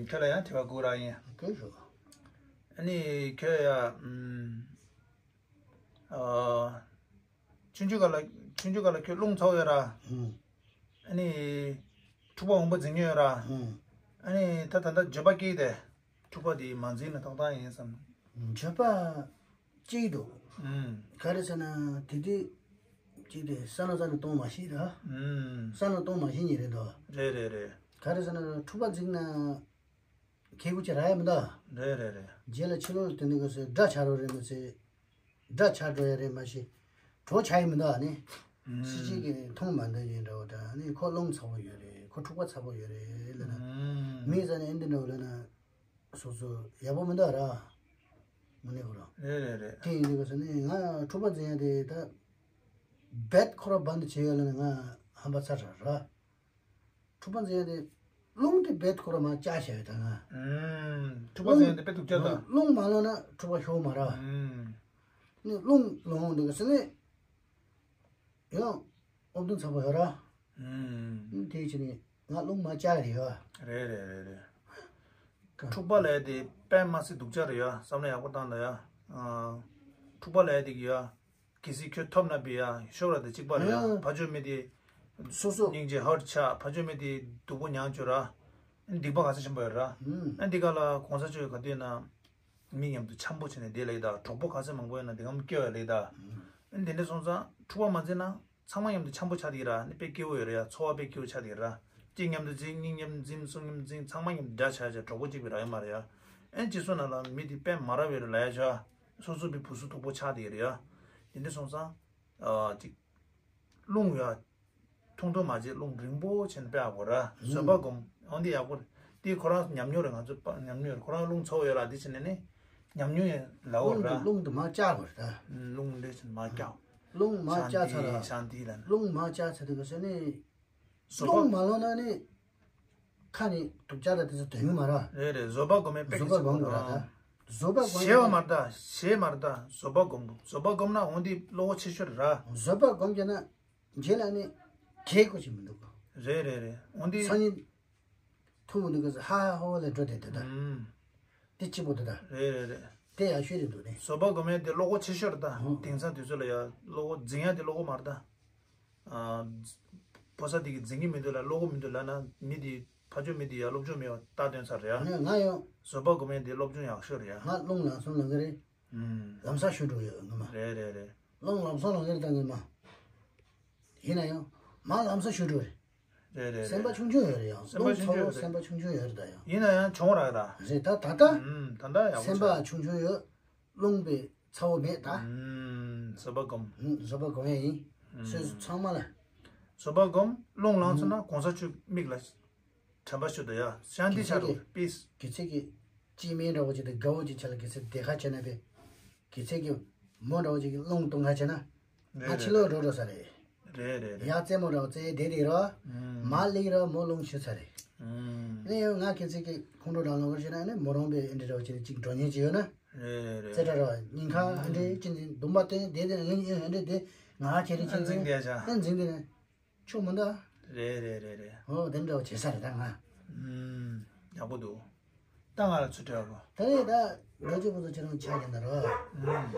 ཁྱོད་ལ་ཡང་དྲི་བ་དགོས་ར་ཡིན། ཨ་ནི་ཁྱོད་ཡ། ཆུང་ཆུང་སྐབས་ལ་ཆུང་ཆུང་སྐབས་ལ་ཁྱོད་རླུང་ཚ་བོ་ཡོད་ར། ཨ་ནི། འཁྲུག་པ་མང་པོ་འཛིང་མྱོང་ཡོད་ར། ཨ་ནི་ད་ད་ལྟ་འགྱོད་པ་སྐྱེས་ཏེ། འཁྲུག་པ་དེ་མ་འཛིང་ན་ཏག་ཏག་ཡིན་བསམ། འགྱོད་པ་སྐྱེས་འདུག་ག་རེ་ཟེར་ན་དེ་དུས་ཅིག་དེ་བསམ་བློ་རྩ་ནས་གཏོང་མ་ཤེས་ར། བསམ་བློ་གཏོང་མ་ཤེས་ནི་རེད་དོ། རེད་རེད་རེད། ག་རེ་ཟེར་ན་འཁྲུག་པ་འཛིང་ན། ཁེ་གུ་ཅི་ར་ཡ་མི་འདུག་རེད་རེད་རེད། རྗེས་ལ་ཕྱི་ལོགས་ལ་དེ་འདྲ་ག་ཚོད་དགྲ་ཆགས་རོགས་རེད་མ་ཚད། དགྲ་ཆགས་འགྲོ་ཡ་རེད་མ་གཞི། གྲོགས་ཆགས་ཡི་མི་འདུག་ཨ་ནི། སྲིད་སྤྱི་གི་མཐོང་མ་འདོད་ཡིན་འདྲ་བོ་འདྲ་ཨ་ནི་ཁོ་རླུང་ཚ་བོ་ཡོད་རེད། ཁོ་འཁྲུག་པ་ཚ་བོ་ཡོད་རེད་ལབ་ན། མི་ས་ནས་ཨེ་འདི་འདྲ་བོ་ལབ་ན། སོ་སོ་ཡག་པོ་མི་འདུག་ར། མ་ནི་ཁོ་རང་། རེད་རེད་རེད། དེ་ཡིན་དུས་ག་ས་ནི་ང་འཁྲུག་པ་འཛིང་ཡ་དེ་ད། རྦད་ཁོ་ར་བན་དུ་བྱེད་ཡ་ལབ་ན་ང་ཧམ་པ་ཚ་དྲགས་ར། འཁྲུག་པ་འཛིང་ཡ་དེ། རླུང་དེ་རྦད་ཁོ་ར་མར་བཅག་བྱས་ཡོད་ད་ང་། ཨུམ། འཁྲུག་པ་ཟེར་ཡ་དེ་རྦད་འདུག་བཅག་ད། རླུང་མ་ལངས་ན་འཁྲུག་པ་ཤོར་མ་ར། ཨུམ། ནི་རླུང་ལངས་འདུག་གི་ཟེར་ནས། ཡང་ཨོབ་དུང་ཚ་པོ་ཡོད་ར། ཨུམ། དེའི་ཕྱིར་ནི་ང་རླུང་མ་བཅག་རེད་ཡ། རེད་རེད་རེད་རེད། ཀ་འཁྲུག་པ་ལས་དེ་དཔེ་མ་སྲིད་སྡུག་ཅག་རེད་ཡ། བསམ་བློ་ཡག་པོ་བཏང་ད་ཡ། ཨ། འཁྲུག་པ་ལས་དེ་གི་ཡ། གལ་སྲིད་ཁྱོད་ཐོབ་ན་པི་ཡ་ཤོར་བ་དང་གཅིག་པ་རེད་ཡ། ཨ། ཕ་ཆོས་མི་དེ་སོ་སོ་སྙིང་རྗེ་ཧར་ཆགས། ཕ་ཆོས་མི་དེ་སྡུག་པོ་མྱངས་བཅུག་ར། སྡིག་པ་ག་ཚོད་ཆེན་པོ་ཡོད་ར། ཨ། འདི་ག་ལ་གོང་ས་མཆོག་ག་དུས་ན་མི་མཉམ་དུ་འཆམ་པོ་བྱས་ནས་བསྡད་ལེགས་ད། གྲོགས་པོ་ག་ཚོད་མང་པོ་ཡོད་ན་དེ་གམ་སྐྱོ་བ་ལེགས་ད། ཨ། འདི་འདྲ་སོང་ཙང་འཁྲུག་པ་མ་འཛིན་ན། ཚང་མ་མཉམ་དུ་འཆམ་པོ་ཆགས་ཀྱི་ར། ནི་དཔེ་སྐྱིད་པོ་ཡོད་རེད་ཡ། འཚོ་བ་དཔེ་སྐྱིད་པོ་ཆགས་ཀྱི་ར། གཅིག་མཉམ་དུ་འཛིན། གཉིས་མཉམ་འཛིན། གསུམ་མཉམ་འཛིན། ཚང་མ་མཉམ་དུ་འདྲ་ཆགས་ཆགས་གྲོགས་པོ་གཅིག་པའི་ར་ཡོད་མ་རེད་ཡ། ཨན་སྤྱི་ཚོགས་ནང་ལ་མི་དེ་དཔེ་མ་ར་བའི་ར་ལ་ཡ་ཆ། སོ་སོ་པའི་བུ་སུ་སྟུག་པོ་ཆགས་དེ་རེད་ཡ། དེ་འདྲ་སོང་ཙང་། ཨ་ཅིག་རླུང་ཡ། ཐུང་ཐུང་མ་བྱེད། རླུང་རིང་པོ་བྱས་ནས་དཔེ་ཨ་གོ་ར། བཟོད་པ་སྒོམ། འོན་ཏེ་ཡག་པོ་རེད། དེ་ཁོ་རང་ཉམས་མྱོང་རེད། ང་ཚོ་པ་ཉམས་མྱོང་རེད། ཁོ་རང་རླུང་ཚ་པོ་ཡོད་ལ་དེ་བྱས་ནས་ནི་ཉམས་མྱོང་ཡང་ལའོ་ར། རླུང་དུ་མ་བཅག་དགོས་རེད་ད། རླུང་ལས་བྱས་ནས་མ་བཅག་རླུང་མ་བཅག་ཚར་ལ། ཤཱནྟི་ལ། རླུང་མ་བཅག་ཚར་དུས་སྐབས་སུ་ནི། བཟོད་པ། རླུང་མ་ལངས་ན་ནི། ཁ་ནི་དུག་ཅག་ལ་དེ་ཚོ་དོན་གི་མ་ར། རེད་རེད། བཟོད་པ་སྒོམ་པའི་དཔེ་བཟོད་པ་སྒོམ་དགོས་ར་ད། བཟོད་པ་སྒོམ་ཞེ་བ་མ་རེད་ད། ཞེ་མ་རེད་ད། བཟོད་པ་སྒོམ་དགོས། བཟོད་པ་སྒོམ་ན་འོན་ཏེ་བློ་ཁོག་ཆེ་ཤོས་རེད་ར། བཟོད་པ་སྒོམ་རྒྱུ་ན། རྗེས་ལ་ནི། གལ་དགོས་ཀྱི་མི་འདུག་རེད་རེད་རེད། འོན་ཏེ། སང་ཉིན། ཐུག་འདུག་གི་ཧ་ཧ་ཧོ་ཧོ་ལས་འགྲོ་བསྡད་འདུག་ད། ཨུམ། དེ་གཅིག་པོ་འདུག་ད། རེད་རེད་རེད། དེ་ཡག་ཤོས་རེད་འདུག་ནི། བཟོད་པ་སྒོམ་ཡ་དེ་བློ་ཁོག་ཆེ་ཤོས་རེད་ད། ཨོ། དེང་སང་དུས་ཚོད་ལ་ཡ་བློ་ཁོག་འཛིན་ཡ་དེ་བློ་ཁོག་མ་རེད་ད། ཨ། ཕོ་གསར་དེ་གི་འཛིན་གྱི་མི་འདུག་ལ། བློ་ཁོག་མི་འདུག་ལ་ན་མི་དེ་ཕ་ཆོས་མི་དེ་ཡ་སློབ་སྦྱོང་མེད་པ་ལྟ་སྟོན་ཚར་རེད་ཡ། ང་ང་ཡང་། བཟོད་པ་སྒོམ་ཡ་དེ་སློབ་སྦྱོང་ཡག་ཤོས་རེད་ཡ། ང་རླུང་ལམ་སང་ལངས་གི་རེད། ཨུམ། ལམ་སང་ཞུ་འགྲོ་ཡོད་ངོ་མ། རེད་རེད་རེད། རླུང་ལམ་སང་ལངས་གི་རེད་ད་ངོ་མ། ཡིན་ན་ཡང་། མ་ལམ་སང་ཞུ་འགྲོ་རེད། རེད་རེད་རེད། སེམས་པ་ཆུང་ཆུང་ཡོད་རེད་ཡང་། སེམས་པ་རླུང་ཚ་པོ་སེམས་པ་ཆུང་ཆུང་ཡོད་རེད་ད་ཡང་། ཡིན་ན་ཡང་བྱུང་རག་ད། རེད་ད་ད་ལྟ། ཨུམ། ད་ལྟ་ཡག་པོ་སེམས་པ་ཆགས། ཆུང་ཆུང་ཡོད། རླུང་པའི་ཚ་བོ་མེད་ད། ཨུམ། བཟོད་པ་སྒོམ། ཨུམ། བཟོད་པ་སྒོམ་ཡ་ཡིན། ཨུམ། སོ་སོ་ཚང་མ་ལ། བཟོད་པ་སྒོམ། རླུང་ལངས་སོང་ན་གོང་ས་མཆོག་མིག་ལ། དྲན་པ་ཞུ་དོ་ཡ། ཤཱནྟི་ཆ་རུ་པིས། དགེ་ཚུལ་གྱི། སྐྱེ་དམན་འདྲ་བོ་ཅིག་དང་དགའ་བོ་ཅིག་ཆ་ལ་དགེ་ཚུལ་དེ་ཁ་བྱས་ན་པས། དགེ་ཚུལ་གྱི། མོ་འདྲ་བོ་ཅིག་གི་རླུང་གཏོང་ཁ་བྱས་ན། ང་ཕྱི་ལོགས་འགྲོ་འགྲོ་ས་རེད། རེད་རེད་རེད། ཡ་རྩེད་མོ་འདྲ་བོ་རྩེ་བསྡད་དེ་ར། ཨུམ། མ་ལེགས་ར་མོ་རླུང་ཞུ་ས་རེད། ཨུམ། ནི་ཡང་ང་དགེ་ཚུལ་གྱི་ཁོང་ཁྲོ་འདྲ་ལོག་བྱས་ན་ནི་མོ་རང་པས་ཨེ་འདྲ་འདྲ་བོ་ཅིག་ཅིག་འགྲོ་ཉེན་ཅིག་ཡོད་ན། རེད་རེད་རེད། རྩེ་གྲ་ར་ཉིན་ཁ་ཨ་འདྲེ་ཅི་འདི་འདུམ་པ་སྟོན་བསྡད་དེ་ངས་ཨེ་འདྲེ་དེ་ང་ཁྱེད་རེ་ཅི་ཨ་འཛིན་འཛིན་བསྡད་ཡ་ཆ། ཨ་འཛིན་དེ་ནི། ཆོག་མི་འདུག་རེད་རེད་རེད་རེད། ཨོ་དེ་འདྲ་བོ་བྱེད་ས་རེད་ད་ང་། ཨུམ། ཡག་པོ་འདུག་ད་ང་ལ་ཚུར་སྤྲད་རོགས། ད་རེད་ད། ལོ་གཅིག་པོ་ཚོ་ཁྱེད་རང་ཆ་རྒྱག་ན་རོགས། ཨུམ།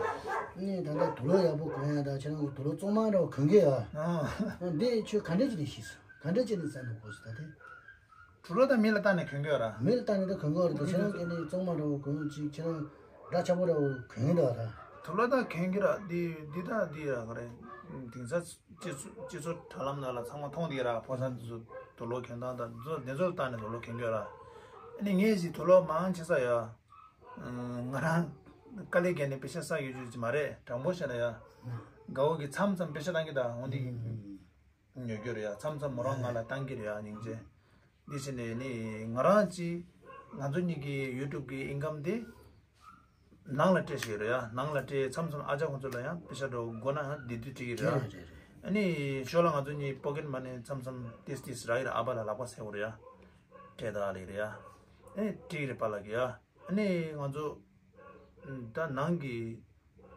ནི་ད་ལྟ་དུག་ལོག་ཡག་པོ་གོན་ཡ་ད་ཁྱེད་རང་གི་དུག་ལོག་གཙང་མ་འདྲ་བོ་གོན་གི་ཡ། ཨ། འདི་ཁྱོད་ག་འདྲ་བྱས་ནས་ཤེས་སོང་། ག་འདྲ་བྱས་ནས་བཙལ་ནས་གོ་སོང་ད་དེ། དུག་ལོག་ད་མི་ལ་བལྟས་ནས་གོན་གི་ཡོད་ར། མི་ལ་བལྟས་ནས་ད་གོན་གི་ཡོད་ར། ད་ཁྱེད་རང་གི་ནི་གཙང་མ་འདྲ་བོ་གོན་ཅིག་ཁྱེད་རང་འདྲ་ཆགས་པོ་འདྲ་བོ་གོན་གི་འདུག་ད། དུག་ལོག་ད་གོན་གི་ར། འདི་འདི་ད་འདི་ཡ་ག་རེ། དེང་སང་སྤྱི་ཚོགས་སྤྱི་ཚོགས་དྲ་ལམ་ནང་ལ་ཚང་མ་མཐོང་བསྡད་ར། ཕོ་གསར་འདི་ཚོ་དུག་ལོག་གྱོན་སྟངས་དང་འདི་ཚོ་འདི་ཚོ་ལ་བལྟས་ནས་དུག་ལོག་གྱོན་གྱི་ཡོད་ར། ཨ་ནི་ངས་ཅིག་དུག་ལོག་མང་ཆེ་ས་ཡ། ང་རང་དཀའ་ལས་བརྒྱབ་ནས་པེ་ཤ་བསགས་ཡོད་རྒྱུ་ཅིག་མ་རེད། དྲང་པོ་བཤད་ན་ཡ། དགའ་བོ་གིས་མཚམས་མཚམས་པེ་ཤ་བཏང་གི་ད་འོན་ཏེ་ཉོ་རྒྱུ་རེད་ཡ། མཚམས་མཚམས་མོ་རང་ང་ལ་བཏང་གི་རེད་ཡ། སྙིང་རྗེ། འདི་བྱས་ནས་ནི་ང་རང་ཅིག་ང་ཚོ་གཉིས་ཀྱི་ཡུ་ཊུབ་ཀྱི་ཨིན་ཀམ་དེ། ནང་ལ་སྤྲད་ཤེས་རེད་ཡ། ནང་ལ་སྤྲད། མཚམས་མཚམས་ཨ་ཅག་ཁོང་ཚོ་ལ་ཡང་པེ་ཤ་འདྲ་བོ་དགོས་ན་ཡང་དེ་དུས་སྤྲད་ཀྱི་རེད་ཡ། རེད་རེད་རེད། ཨ་ནི་ཞོར་ལ་ང་ཚོ་གཉིས་པོ་ཀེཊ་མ་ནི་མཚམས་མཚམས་ཏིས་ཏིས་རག་གི་རེད། ཨ་ཕ་ལ་ལག་པ་སེ་བོ་རེད་ཡ། སྤྲད་ད་ལེ་རེད་ཡ། ཨ་ནི་སྤྲད་ཀྱི་རེད་པཱ་ལགས་ཀྱིས་ཡ། ཨ་ནི་ང་ཚོ་ད་ནང་གི་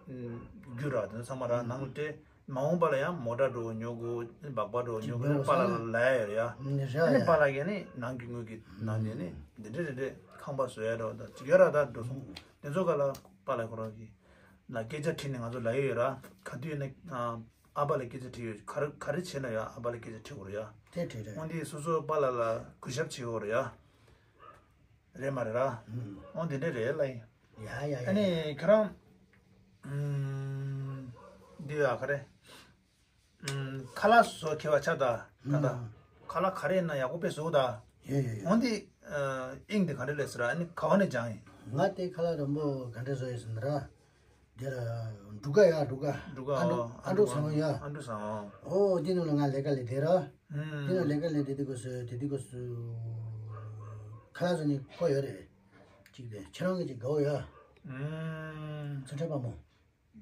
རྒྱུ་ར་དེ་ཚང་མ་ར་ནང་ལ་སྤྲད། མ་འོངས་པ་ལ་ཡང་མོ་ཊ་འགྲོ་ཉོ་དགོས། སྦག་སྦག་འགྲོ་ཉོ་དགོས་པཱ་ལགས་ལ་ལབ་ཡ་ཡོད་རེད་ཡ། ཨ་ནི་པཱ་ལགས་ཀྱིས་ནི་ནང་གི་དངུལ་གྱི་ནང་ནས་ནི་འདི་འདྲ་རེ་རེ་ཁང་པ་བཟོ་ཡ་འདྲ་བོ་དང་ཅིག་ཡོད་ར། ད་འགྲོ་སོང་དེ་ཚོ་ག་ལ་པཱ་ལགས་ཁོ་རང་གིས་ལ་སྐད་ཆ་དྲིས་ནས་ང་ཚོ་ལབ་ཡ་ཡོད་ར། ག་དུས་ནི་ཨ་ཕ་ལ་སྐད་ཆ་དྲིས་ཡོད། ག་རེ་ག་རེ་བྱས་ན་ཡང་ཨ་ཕ་ལ་སྐད་ཆ་དྲི་དགོས་རེད་ཡ། དེ་དྲིས་རེད། འོན་ཏེ་སོ་སོ་པཱ་ལགས་ལ་གུས་ཞབས་བྱེད་དགོས་རེད་ཡ། རེད་མ་རེད་ར། ཨང་། འོ་འདི་འདྲ་རེད་ལ་ཡིན། ཡ་ཡ་ཡ། ཨ་ནི་ཁྱེད་རང་། ཨམ། འདི་ཡ་ག་རེ། ཨམ། ཁ་ལག་བཟོ་མཁས་པ་ཆགས་ད། ད་ད། ཨང་། ཁ་ལག་ག་རེ་ཡིན་ན་ཡག་པོ་དཔེ་བཟོ་ད། ཡོད་ཡོད་ཡོད། འོ་འདི། ཨ། དབྱིངས་དེ་ག་འདྲ་ལས་ཟེར་ར། ཨ་ནི་ག་བ་ནས་སྦྱངས་ཡིན། ང་དེ་ཁ་ལག་རིང་པོ་ག་འདྲ་བཟོ་ཡོད་ཟེར་ན་ར། དེ་ལ་འབྲུ་དཀར་ཡ། འབྲུ་དཀར། འབྲུ་དཀར། ཨ་འབྲུ། ཨོ། ཨ་འབྲུ་བཟང་བོ་ཡ། ཨ་འབྲུ་བཟང་བོ། ཨོ་འདི་ནང་ལ་ང་ལས་ཀ་ལས་དེ་ར། ཨུམ། འདི་ནང་ལས་ཀ་ལས་དེ་དེ་གོ་སོ་དེ་དེ་གོ་སོ། ཁ་ལག་བཟོ་ནི་ཁོ་ཡོད་རེད། ཅིག་དེ་ཁྱེད་རང་གི་ཅིག་དགའ་བོ་ཡ། ཨུམ། ཚུལ་ཁྲིམས་དཔའ་མོ།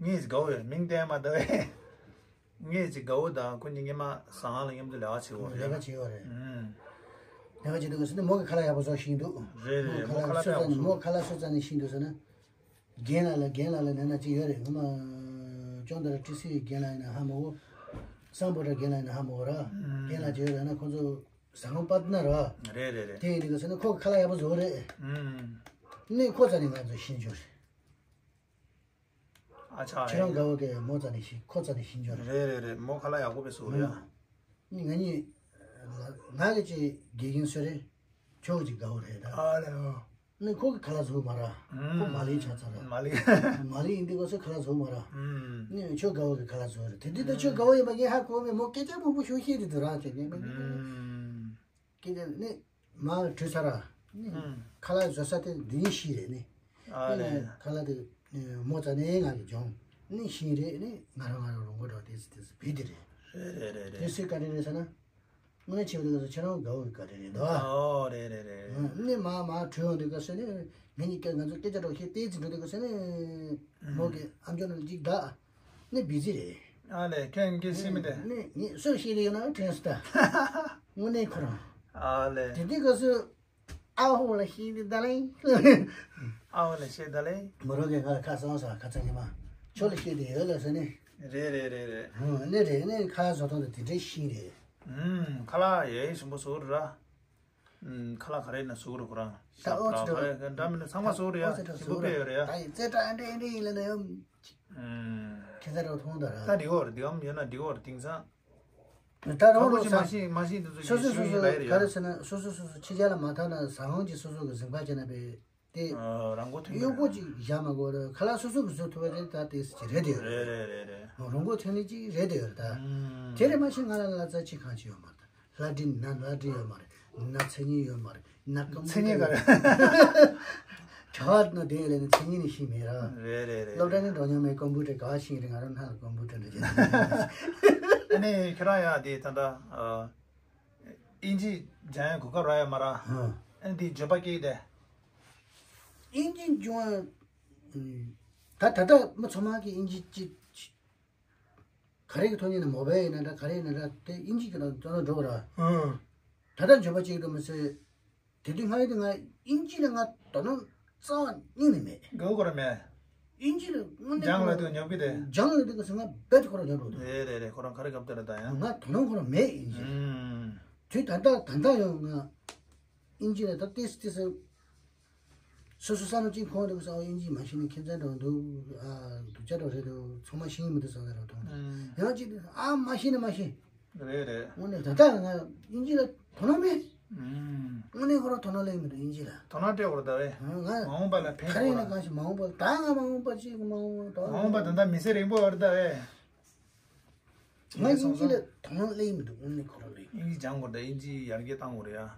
ངས་ཅིག་དགའ་བོ་ཡ། མིང་བསྟན་མ་ད་བས། ངས་ཅིག་དགའ་བོ་དང་ཁོ་གཉིས་སྔོན་མ་ཟ་ཁང་ལ་མཉམ་དུ་ལས་ཀ་བྱེད་ཀྱི་ཡོད་རེད། ལས་ཀ་བྱེད་ཀྱི་ཡོད་རེད། ཨུམ། ནས་བ་ཅི་འདུག་ཟེར་ན་མོ་གི་ཁ་ལག་ཡག་པོ་བཟོ་ཤེས་འདུག་རེད་རེད། མོ་ཁ་ལག་སུ་ཙམ་ནས་མོ་ཁ་ལག་སུ་ཙམ་ནས་ཤེས་འདུག་ཟེར་ན། རྒན་ལགས་ལ་རྒན་ལགས་ལ་ནན་ན་ཅིག་ཡོད་རེད། ངོ་མ་ཅོང་ཏ་ར་ཊི་སི་རྒན་ལགས་ཡིན་ན་ཧ་མ་གོ། སམ་བྷོ་ཊ་རྒན་ལགས་ཡིན་ན་ཧ་མ་གོ་ར། རྒན་ལགས་ཅིག་ཡོད་རེད་ན་ཁོང་ཚོ་ཟ་ཁང་པར་ཊི་ནར་ར། རེད་རེད་རེད། དེ་ཡིན་དུས་ཟེར་ན་ཁོ་གི་ཁ་ལག་ཡག་པོ་བཟོ་རེད། ནས་ཁོ་རྩ་ནས་ང་ཚོ་ཤེས་འཇོག་རེད། ཨ་ཆ། ཁྱེད་རང་དགའ་བོ་གི་མོ་རྩ་ནས་ཤེས་ཁོ་རྩ་ནས་ཤེས་འཇོག་རེད། རེད་རེད་རེད། མོ་ཁ་ལག་ཡག་པོ་དཔེ་བཟོ་རེད་ཡ། ནི་ང་གཉིས་ང་གི་ཅིག་དགེ་རྒན་སུ་རེད། ཁྱོད་ཀྱི་དགའ་བོ་རེད་ད། ཨ་ལེ་ཨོ། ནི་ཁོ་གི་ཁ་ལག་བཟོ་མ་ར། ཁོ་མ་ལི་ཆགས་ཚར་ར། མ་ལི། མ་ལི་ཡིན་དུས་ཁོ་ཚོ་ཁ་ལག་བཟོ་མ་ར། ནི་ཁྱོད་དགའ་བོ་གི་ཁ་ལག་བཟོ་རེད། དེ་དུས་ད་ཁྱོད་དགའ་བོ་ཡིན་པ་ངས་ཧ་གོ་མེད། མོ་སྐད་ཆ་མང་པོ་ཞུ་ཤེས་དེ་དུ་ར་བྱས་ནས་མ་གི། སྐད་ཆ་ནི་མ་བྲོས་ཚར་ར། ནི་ཁ་ལག་བཟོ་ས་དེ་འདི་ནི་ཤི་རེད་ནི། ཨ་ལེ། ཁ་ལག་དེ་མོ་རྩ་ནས་ང་གི་སྦྱོང་ནི་ཤི་རེད་ནི། ང་རང་ང་རང་རོང་པོ་འགྲོ་དེ་སི་དེ་སི་བི་དེ་རེད། རེད་རེད་རེད་དེ་རེད། སི་ག་རེ་རེད་ཟེར་ན། དངོས་གནས་བྱས་པ་དེ་ག་ཚོད་ཁྱེད་རང་དགའ་བོ་གི་བཀའ་དྲིན་རེད་དོ། ཨོ་རེད་རེད་རེད། ནི་མ་མ་བྲོས་ཡོང་དུས་ག་ཚོད་ནི་ངེད་གཉིས་ཀ་ང་ཚོ་སྐད་ཆ་རོགས་ཤེས་ཏེ་ཙི་འགྲོ་དུས་ག་ཚོད་ནི་མོ་གི་ཨམ་ཅོག་ནང་གཅིག་བདག་ནི་བི་ཛི་རེད། ཨ་ལེ་ཁྱོད་ཀྱིས་ཤེས་མི་དེ། ནི་ངས་སུ་ཤེས་ཀྱི་ཡོད་ན་དྲན་སོང་ད། དངོས་གནས་ཁོ་རང་། ཨ་ལེ། དེ་དུས་ག་ཚོད་ཨ་ཧོ་ལ་ཤེས་དེ་ད་ལེ། ཨ་ཧོ་ལ་ཤེས་ད་ལེ། མོ་རང་གིས་ང་ལ་ཁ་སང་སང་ཁ་ཚ་ཉི་མ་ཁྱོད་ལ་ཤེས་དེ་ཡོད་ལ་ཟེར་ནི། རེད་རེད་རེད་རེད། ཨ་ནི་རེད་ནི་ཁ་བཟོ་སྟངས་དེ་དེ་འདྲའི་ཤེས་རེད། ཨུམ། ཁ་ལག་ཡག་ཞིམ་པོ་བཟོ་ར། ཨུམ། ཁ་ལག་ག་རེ་ཡིན་ན་བཟོ་ར་ཁོ་རང་། ད་ཨོ་ཙི་ག་རེ་འདྲ་མིན་ན་ཚང་མ་བཟོ་ར་ཡ། ཨོ་ཙི་ཞིམ་པོ་དཔེ་ཡོད་ར་ཡ། ད་ཡིན་ཙེ་ཏྲ་ཨ་འདྲེ་ཨ་འདྲེ་ཡིན་ལ་ན་ཡོད། ཨུམ། ཁྱེད་ཚ་ར་མཐོང་ད་ར། ད་འགྲིག་གོ་ར་འགྲིག་གམ་ཡོད་ན་འགྲིག་གོ་ར་དེང་སང་། ད་རང་ཁམ་བུ་ཅི་མ་ཤེས་མ་ཤེས་འདི་ཚོ་སོ་ཡིན་སོ་སོ་ཞུ་ཡིན་ལ་ཡ་ར་ཡ། ག་རེ་ཟེར་ན་སོ་སོ་སོ་སོ་ཕྱི་རྒྱལ་ལ་མ་ཐར་ན་ཟ་ཁང་གི་སོ་སོ་གི་གཟིམ་ཁ་ཅན་ན་པའི། དེ། རང་མགོ་ཐོན་གྱི་གཡོག་པོ་ཅིག་བཞག་མ་དགོས་རེད། ཁ་ལག་སོ་སོ་གི་བཟོ་ཐུབ་པ་དེ་ད་དེ་ཅིག་རེད་དེ་ཡོད་རེད། རེད་རེད་རེད་རེད། རང་མགོ་ཐོན་ལེ་ཅིག་རེད་དེ་ཡོད་རེད་ད། ཨུམ། དེ་རེད་མ་ཤེས་ང་ལ་ལ་རྩ་ཆེ་གང་ཅི་ཡོད་མ་རེད། ལྷ་འདྲེ་ན་ལྷ་འདྲེ་ཡོད་མ་རེད། ན་མཚན་སྙན་ཡོད་མ་རེད། ན་ཀམ་པུ་ཊར་མཚན་སྙན་ག་རེད། གྲྭ་བ་ན་དེ་ཡོད་ལས་ནི་མཚན་སྙན་ནི་ཤེས་མེད་ར། རེད་རེད་རེད། སློབ་གྲྭ་ནས་འགྲོ་མྱོང་མེད། ཀམ་པུ་ཊར་ག་བ་ཤེས་རེད། ང་རང་སྣ་ལ་ཀམ་པུ་ཊར་འདྲ་ཅན། ཨ་ནི་ཁྱེད་རང་ཡ་དེ་ད་ལྟ། ཨིན་ཇི་སྦྱང་ཡ་གོ་སྐབས་རག་ཡོད་མ་རེད། ཨ་ནི་དེ་འཇོན་པ་སྐྱེས་ཏེ། ཨིན་ཇི་སྦྱོང་ཡ། ད་ད་ལྟ་མི་ཚང་མ་གིས་ཨིན་ཇི་ཅི། ག་རེ་གི་ཐོག་ནས་ན་མོ་བལ་ཡིན་ན་འདྲ་ག་རེ་ཡིན་ན་འདྲ་དེ་ཨིན་ཇི་གི་ནང་ཙམ་འགྲོ་གི་རེད། ཨང་། ད་ལྟ་འཇོན་པ་གཅིག་ཏུ་མི་ཟད། དེ་དུས་སྔ་ཡོད་དུས་ང་ཨིན་ཇི་ལ་ང་དོ་སྣང་རྩ་བ་ཉིད་ནས་མེད། དགའ་བོ་ཁོ་རང་མེད། ཨིན་ཇི་ལ་དངོས་གནས་སྦྱང་ལ་དུས་ཉོབ་གི་དེ། སྦྱང་ལ་དུས་ག་ཚོད་ང་རྦད་དེ་ཁོ་རང་ཉོབ་འགྲོ་འདུག་རེད་རེད་རེད། ཁོ་རང་ག་རེ་སྐབས་དེ་ལ་ད་ཡང་། ང་དོ་སྣང་ཁོ་རང་མེད་ཨིན་ཇི། ཨང་། དུས་ད་ལྟ་ད་ལྟ་ཡང་ང་ཨིན་ཇི་ལ་ད་ཏིས་ཏིས། སོ་སོ་བསམ་བློ་གཅིག་འཁོར་འདུག་ས། ཨིན་ཇི་མ་ཤེས་ན་ཁྱད་མཚར་འདྲ་འདུག་ཨ་སྡུག་ཅག་འདྲ་རེད་འདུག་ཚང་མ་ཤེས་ཀྱི་མི་འདུག་བསམ་ས་རང་མཐོང་། ཨང་། ཡང་གཅིག་ཨ་མ་ཤེས་ན་མ་ཤེས། རེད་རེད། དངོས་གནས་ད་ལྟ་ང་ཨིན་ཇི་ལ་དོ་སྣང་མེད། ཨང་། དངོས་གནས་ཁོ་རང་དོ་སྣང་སླེབས་མི་འདུག་ཨིན་ཇི་ལ། དོ་སྣང་སྤྲད་དགོས་རེད་ད་བས། ང་མ་འོངས་པ་ལ་ཕན་ག་རེ་ཡིན་ན་གང་ཞིག་མ་འོངས་པ་ད་ང་མ་འོངས་པ་ཅིག་མ་འོངས་ད་མ་འོངས་པ་ད་ལྟ་མི་ཚེ་རིང་པོ་ཡོད་རེད་ད་བས། ང་ཨིན་ཇི་ལ་དོ་སྣང་སླེབས་མི་འདུག་དངོས་གནས་ཁོ་རང་ལ། ཨིན་ཇི་སྦྱང་དགོས་རེད་ད། ཨིན་ཇི་ཡར་རྒྱས་གཏང་དགོས་རེད་ཡ།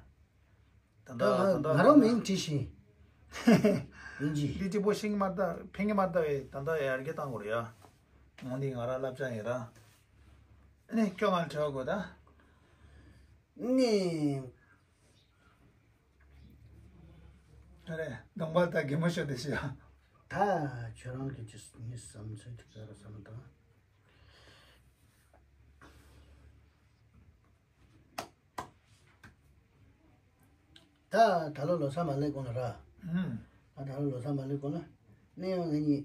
ད་ད་ལྟ་ང་ད་ལྟ་ང་རང་མིང་བྲིས་ཤིང་། ཡིན་གྱི། འདི་གཅིག་པོ་ཤེས་ཀྱི་མ་རེད་ད། ཕན་གྱི་མ་རེད་ད་བས། ད་ལྟ་ཡར་རྒྱས་གཏང་དགོས་རེད་ཡ། འོང་འདི་ང་རང་བསླབ་བྱ་ཡིན་ར། ཨ་ནི་ཁྱོད་ང་ལ་དྲི་བ་དགོས་ད། ནི། ཨ་རེ་གདོང་པ་ད་གད་མོ་ཤོར་དེ་ཤི་ཡ། ད་ཁྱོད་རང་གི་ཅི་ངའི་བསམ་ཚུལ་ཅིག་ཟེར་བསམ་དང་། ད་ད་ལོ་ལོ་གསར་མ་སླེབས་གོང་ལ་ར། ཨུམ། ད་ད་ལོ་ལོ་གསར་མ་སླེབས་གོང་ལ། ནས་ཡང་ངེད་གཉིས་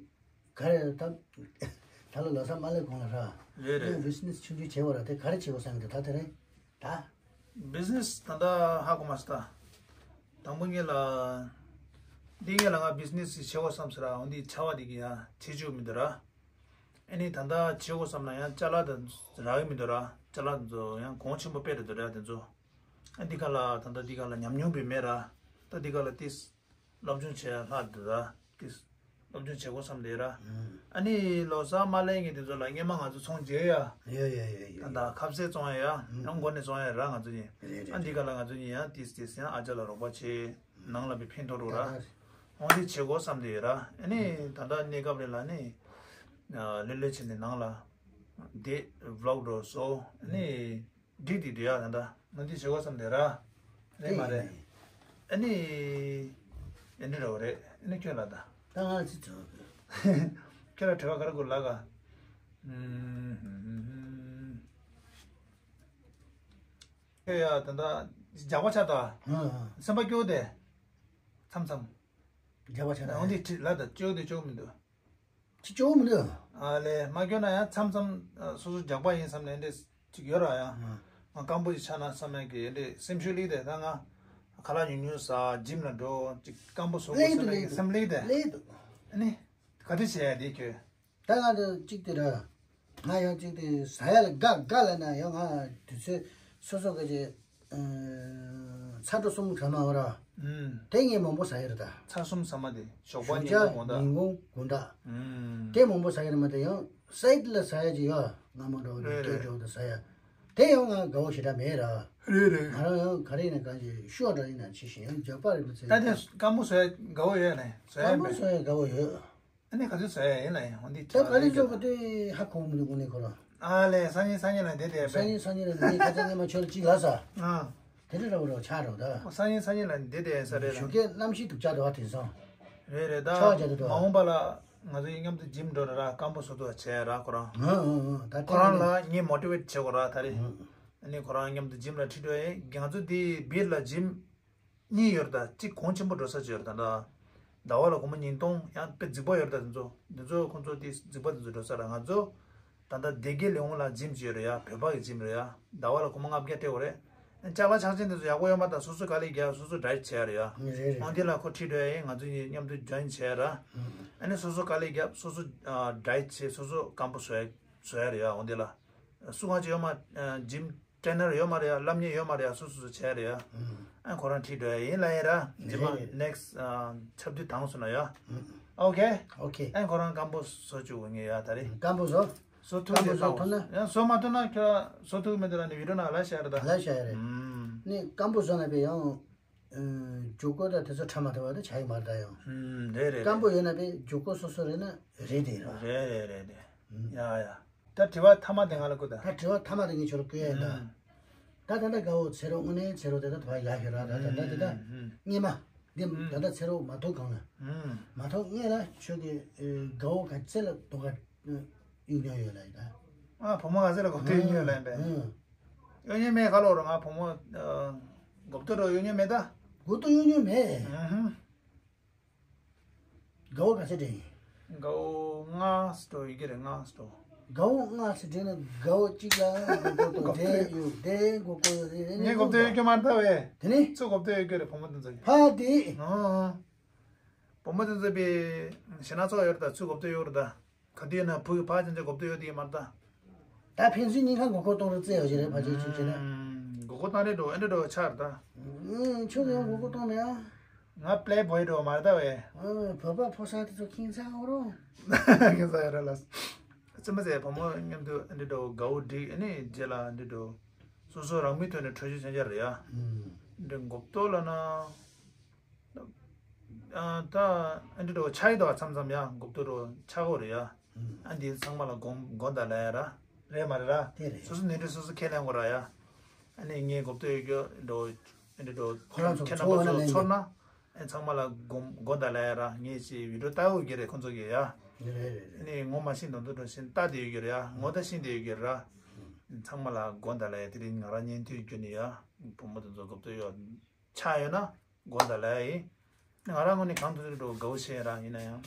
ག་རེ་ད། ད་ལོ་ལོ་གསར་མ་སླེབས་གོང་ལ་ར། རེད་རེད། ནས་བི་ཛི་ནེ་སི་ཆུང་ཆུང་བྱེད་དགོས་ར། དེ་ག་རེ་བྱེད་དགོས་བསམ་གི་འདུག་ད་དེ་རིང་། ད། བི་ཛི་ནེ་སི་ད་ལྟ་ཧ་གོ་མ་སོང་ད། དང་པོ་ངེད་ལ། འདི་ངེད་ལ་ང་བི་ཛི་ནེ་སི་བྱེད་དགོས་བསམ་ཟེར་ར། འོ་འདི་ཆ་བ་འདི་གི་ཡ་བྱེད་བཅུག་མི་འདུག་ར། ཨ་ནི་ད་ལྟ་བྱེད་དགོས་བསམ་ན་ཡང་ཅ་ལག་དེ་རག་གི་མི་འདུག་ར། ཅ་ལག་དེ་ཚོ་ཡང་གོང་ཆེན་པོ་དཔེ་རེད་འདུག་ར་དེ་ཚོ། ཨ་འདི་ག་ལ་ད་ལྟ་འདི་ག་ལ་ཉམས་མྱོང་དཔེ་མེད་ར། ད་འདི་ག་ལ་ཏིས་སློབ་སྦྱོང་བྱེད་ཡ་ལྷག་འདུག་ར། ཏིས་སློབ་སྦྱོང་བྱེད་དགོས་བསམ་བསྡད་ར། ཨ་ནི་ལོ་གསར་མ་སླེབས་ངེས་དེ་ཚོ་ལ་སྔས་མ་ང་ཚོ་ཚོང་རྒྱག་ཡ། ཡོད་ཡོད་ཡོད་ཡོད། ད་ད་ཁ་ཟས་བཙོང་ཡ་ཡ། ཡང་སྒོ་ནས་བཙོང་ཡ་ར་ང་ཚོ་གཉིས། རེད་རེད། ཨ་འདི་ག་ལ་ང་ཚོ་གཉིས་ཡང་ཏིས་ཏིས་ཡང་ཨ་ཅག་ལ་རོགས་པ་བྱེད། ནང་ལ་བི་ཕན་ཐོགས་རོགས་ར། འོང་དེ་བྱེད་དགོས་བསམ་དེ་ཡོད་ར། ཨ་ནི་ད་ལྟ་གནས་སྐབས་རེ་ལ་ནི། ལེ་ལེ་བྱས་ནས་ནང་ལ། དེ་བི་ལོག་འགྲོ་སོ། ཨ་ནི། འགྲིག་དེ་འདུག་ཡ་ད་ལྟ་ང་འདི་བྱེད་དགོས་བསམ་དེ་ར། རེད་མ་རེད། ཨ་ནི། ཨེ་འདྲི་རོ་རེད། ཨ་ནི་ཁྱོད་ལ་ད། ད་ང་ལ་ཅི་ཚོད། ཁྱོད་ལ་དྲི་བ་ག་རེ་དགོས་ལབ་ག་ཨུམ། ཁྱོད་ཡ་ད་ལྟ། རྒྱགས་པ་ཆགས་ད། ཧ་ཧ། སེམས་པ་སྐྱོ་དེ། མཚམས་མཚམས། རྒྱགས་པ་ཆགས་ད། འོན་ཏེ་ཁྲིད་ལ་ད་སྐྱོ་དེ་སྐྱོ་མི་འདུག་ཁྱི་སྐྱོ་མི་འདུག་ཨ་ལས་མ་སྐྱོ་ན་ཡང་མཚམས་མཚམས་སོ་སོ་རྒྱགས་པ་ཡིན་བསམ་ནས་འདི་ཅིག་ཡོད་ར་ཡང་། ང་སྐམ་པོ་ཞིག་ཆགས་ན་བསམ་ཡང་གི་འདི་སེམས་ཤུགས་ལེགས་དེ་ད་ང་ཁ་ལག་ཉུང་ཉུང་ཟ་ཇིམ་ལ་འགྲོ་ཅིག་སྐམ་པོ་བཟོ་དགོས་བསམ་ནས་གི་སེམས་ལེགས་དེ། ལེགས་འདུག་ཨ་ནི་ག་དུས་བྱས་ཡ་དེ་ཁྱོད། ད་ང་ཚོ་གཅིག་དེ་ར། ང་ཡང་གཅིག་དེ་ཟ་ཡ་ལ་དགའ་དགའ་ལ་ན་ཡང་ང་དུས་ཚོད་སོ་སོ་ག་ཅེ། ཚ་དྲོ་གསུམ་ག་མ་བ་ར། ཨུམ། དེ་ངས་མང་པོ་ཟ་ཡ་ར་ད། ཚ་གསུམ་ཟ་མ་དེ་ཞོགས་པ་ཞོགས་ཉིན་གུང་དགོང་དག་ཉིན་གུང་དགོང་དག་ཨུམ། དེ་མང་པོ་ཟ་ཡ་ར་མ་དེ་ཡང་སའིད་ལ་ཟ་ཡ་ཅིག་ཡོད། ང་མ་འགྲོ་རེད་སྐད་རེད། འགྲོ་དུ་ཟ་ཡ། དེ་ཡང་ང་དགའ་བོ་ཞེ་དྲག་མེད་ར། རེད་རེད། ང་རང་ཡང་ག་རེ་ཡིན་ན་གང་ཅི་ཤོག་འདྲ་ཡིན་ན་ཅི་ཞིག་ཡང་རྒྱགས་པ་རེད་མི་ཚེ་ད་དེ་སྐམ་པོ་བཟོ་ཡ་དགའ་བོ་ཡོད་ནས་བཟོ་ཡ་སྐམ་པོ་མེད། བཟོ་ཡ་དགའ་བོ་ཡོད། ཨ་ནི་ག་ཚོད་བཟོ་ཡ་ཡིན་ལ་ཡིན་འོན་ཏེ་ད་ག་རེ་བཟོ་ག་དེ་ཧ་གོ་མི་འདུག་དངོས་གནས་ཁོ་རང་། ཨ་ལས་སང་ཉིན་སང་ཉིན་ལ་འདི་དེ་སང་ཉིན་སང་ཉིན་ལ་འདི་ཁ་ཚ་ཉི་མ་ཆོས་ལ་གཅིག་ལ་ས། ཨ། དེ་འདྲ་འདྲ་བོ་རོ་ཆགས་རོ་ད། སང་ཉིན་སང་ཉིན་ལ་འདི་དེ་ས་རེད་ལ། ཞོགས་ཀས་གནམ་གཤིས་སྡུག་ཅག་འདུག་ཨ་དེང་སང་། རེད་རེད་ད། ཆགས་ཅག་འདུག་ད། མ་འོངས་པ་ལ་ང་ཚོ་མཉམ་དུ་ཇིམ་འགྲོ་ར་ར་སྐམ་པོ་བཟོ་ཐུབ་པ་བྱས་ར་ཁོ་རང་། ཨ་ཨ་ཨ་ད་ཁོ་རང་ལ་ངས་མོ་ཊི་ཝེ་ཊི་བྱེད་དགོས་ར་ད་རེད། ཨ་ནི་ཁོ་རང་མཉམ་དུ་ཇིམ་ལ་ཁྲིད་འགྲོ་ཡིན་ང་ཚོ་འདི་སྦིར་ལ་ཇིམ། གཉིས་ཡོད་རེད་ད། གཅིག་གོང་ཆེན་པོ་འགྲོ་ས་གཅིག་ཡོད་རེད་ད། ད་ཟླ་བ་ལ་སྒོར་མོ་ཉིས་སྟོང་ཡང་དཔེ་རྫིག་པོ་ཡོད་རེད་ད། དེ་ཚོ་དེ་ཚོ་ཁོང་ཚོ་དེ་རྫིག་པ་དེ་ཚོ་འགྲོ་ས་རེད། ང་ཚོ་ད་ལྟ་སྡེ་དགེ་ལས་ཁུངས་ལ་ཇིམ་གཅིག་ཡོད་རེད་ཡ། བོད་པ་གི་ཇིམ་རེད་ཡ། ཟླ་བ་ལ་སྒོར་མོ་ལྔ་བརྒྱ་སྤྲད་དགོས་རེད། ཅ་ལག་ཆ་རྐྱེན་དེ་ཚོ་ཡག་པོ་ཡོད་མ་རེད་ད། སོ་སོ་དཀའ་ལས་རྒྱབ་སོ་སོ་ཌ་ཡེ་ཊི་བྱས་རེད་ཡ། རེད་རེད། འོན་ཏེ་ལ་ཁོ་ཁྲིད་འགྲོ་ཡ་ཡིན། ང་ཚོ་གཉིས་མཉམ་དུ་ཇོ་ཡིན་བྱས་ར། ཨ་ནི་སོ་སོ་དཀའ་ལས་རྒྱབ་སོ་སོ་ཌ་ཡེ་ཊི་བྱས་སོ་སོ་སྐམ་པོ་བཟོ་ཡ་བཟོ་ཡ་རེད་ཡ། འོན་ཏེ་ལ་སུ་གང་ཅི་ཡོད་མ་ཇིམ། ཊེ་ནར་ཡོད་མ་རེད་ཡ། སློབ་གཉེར་ཡོད་མ་རེད་ཡ། སོ་སོ་སོ་བྱས་རེད་ཡ། ཨ་ཁོ་རང་ཁྲིད་འགྲོ་ཡ་ཡིན་ལ་ཡིན་ར། རྗེས་མ་རེད་རེད། ནེག་སི་ཊི་ཆབ་དུས་དང་སོང་ན་ཡ། ཨོ་ཁེ། ཨོ་ཁེ། ཨ་ཁོ་རང་སྐམ་པོ་བཟོ་བཅུག་གི་ངེས་ཡ་ད་རེད། སྐམ་པོ་བཟོ། བཟོ་ཐུབ་སྐམ་པོ་རེད་བཟོ་ཐུབ་ན། ཡང་བཟོ་མ་ཐུབ་ན་ཁྱོད་བཟོ་ཐུབ་མི་འདུག་ལ་ནི་བི་ཌིའོ་ནང་ལ་བཤད་རེད་ད། ལ་བཤད་རེད། ནི་སྐམ་པོ་བཟོ་ན་པས་ཡང་། ཨ་ཇུ་གོ་ད་དེ་ཚོ་ཁྲ་མ་ཐུབ་པ་ད་ཆ་ཡི་མ་རེད་ད་ཡང་། ཨུམ་རེད་རེད་སྐམ་པོ་རེད། ཡོད་ན་པས་ཇུ་གོ་སོ་སོ་རེད་ན་རེད་དེ་རེད་བ། རེད་རེད་རེད་རེད། ཡ་ཡ། ད་དྲི་བ་ཐ་མ་དེ་ང་ལ་བསྐུར་ད། ད་དྲི་བ་ཐ་མ་དེ་ངས་ཁྱོད་ལ་བསྐུར་ཡ་ཡིན་ད། ཨུམ། ད་ད་ལྟ་དགའ་བོ་ཚེ་རོགས་དངོས་གནས་ཚེ་རོགས་དེ་ད་དོ་ཡ་ཤོད་ར་ད་ད་ད་དེ་ད་ཨུམ། སྙེ་མ། འདི་ཨུམ། ད་ལྟ་ཚེ་རོགས་མ་ཐོག་གང་ལ། ཨུམ། མ་ཐོག་སྔས་ལ་ཁྱོད་ཀྱི་དགའ་བོ་ག་ཚད་ལ་དོ་ག་གཡུག་མྱོང་ཡོད་ལ་ཡིན་ད། ཨ་བུ་མོ་ག་ཚད་ལ་གོ་ཐོས་གཡུག་མྱོང་ལ་ཡིན་པས། ཨུམ། གཡོ་སྙིང་མེད་ཁ་ལོ་རོ་ང་བུ་མོ། གོབ་ཏོ་རོ་གཡོ་སྙིང་མེད་ད། གོབ་ཏོ་གཡོ་སྙིང་མེད། ཨུ་ཧུ། དགའ་བོ་ག་ཚད་འདྲེན་ཡིན། དགའ་བོ་ལྔ་སྟོ་ཡི་གེ་རེད་ལྔ་སྟོ། དགའ་བོ་ལྔ་ཚད་འདྲེན་ན་དགའ་བོ་གཅིག་ལ་གོབ་ཏོ་དེ་ཡོད་དེ་གོ་གོ་ཡོད་དེ་ངས་གོབ་ཏོ་ཡོད་རྒྱུ་མ་རེད་ད་བས། དེ་ནི་ཚུ་གོབ་ཏོ་ཡོད་རྒྱུ་རེད་བུ་མོ་དེ་ཚོ་གི། ཕ་དེ། ཨོ། བུ་མོ་དེ་ཚོ་བས་ཞེ་ན་ཚོགས་ཡོད་རེད་ད་ཚུ་གོབ་ཏོ་ཡོད་རེད་ད། ག་དུས་ན་བུ་གི་ཕ་ཅན་ཅན་གོབ་ཏོ་ཡོད་དེ་མ་རེད་ད། ད་ཕན་ཚུན་གཉིས་ཀ་མགོ་སྐོར་གཏོང་རོགས་བཙལ་ཡོད་ཀྱི་རེད་ཕ་ཆེ་ཆུ་ཆེ་ན། མགོ་སྐོར་གཏོང་རེད་འགྲོ་ཨེ་འདྲ་འགྲོ་ཆགས་རེད་ད། ཁྱོད་ཀྱི་ཡང་མགོ་སྐོར་གཏོང་མེད་ཨ། ང་པླེ་བོའི་འགྲོ་མ་རེད་ད་བས། བོད་པ་ཕོ་གསར་དེ་ཚོ་ཁྱིམ་ཚང་འོ་རོ། ཁྱིམ་ཚང་ཡོད་རེད་ལ། ཙི་མ་ཟེར་བུ་མོ་མཉམ་དུ་ཨེ་འདྲ་འགྲོ་དགའ་བོ་འགྲིག་ཨེ་ནི་རྗེས་ལ་ཨེ་འདྲ་འགྲོ། སོ་སོ་རང་མོས་ཐོག་ནས་གྲོས་ཆོད་བྱས་རྒྱུ་རེད་ཡ། འདི་མགོ་སྐོར་ལ་ན། ཨ་ད་ཨ་འདི་འགྲོ་ཆགས་ཡི་འདུག་བ་མཚམས་མཚམས་ཡ་མགོ་སྐོར་འགྲོ་ཆགས་ཀྱི་རེད་ཡ། ཨ་འདི་ཚང་མ་ལ་དགོངས་དགོངས་དག་ལབ་ཡ་ར། རེད་མ་རེད་ར། དེ་རེད། སོ་སོ་ནུས་འདྲི་སོ་སོ་ཁས་ལེན་དགོས་ར་ཡ། ཨ་ནི་ངས་མགོ་སྐོར་ཡོད་རྒྱུ་འགྲོ་ཨ་འདི་འགྲོ་ཁོ་རང་ཚོ་ཁྱེད་རྣམ་ཚོ་པ་ཚོ་ཚོར་ན། ཨ་ཚང་མ་ལ་དགོངས་དགོངས་དག་ལབ་ཡ་ར་ངས་ཅིག་བི་ཌིའོ་ལྟ་འོ་གི་རེད་ཁོང་ཚོ་གི་ཡ། རེད་རེད་རེད། ཨ་ནི་ངོ་མ་ཤེས་མདོག་མདོག་འགྲོ་ཤེས་ལྟ་དེ་ཡོད་གི་རེད་ཡ་ངོ་ད་ཤེས་དེ་ཡོད་གི་ར། ཚང་མ་ལ་དགོངས་དག་ལབ་ཡ་དེ་རིང་ང་རང་བརྙན་ཐུང་བརྒྱུད་ནས་ཡ། བུ་མོ་དེ་ཚོ་མགོ་སྐོར་ཡོད། ཆགས་ཡོད་ན་དགོངས་དག་ལབ་ཡ་ཡིན། ང་རང་ངོས་ནས་གང་ཐུབ་ཐུབ་འགྲོ་དགའ་བོ་བྱས་ར་ཡིན་ན་ཡང་།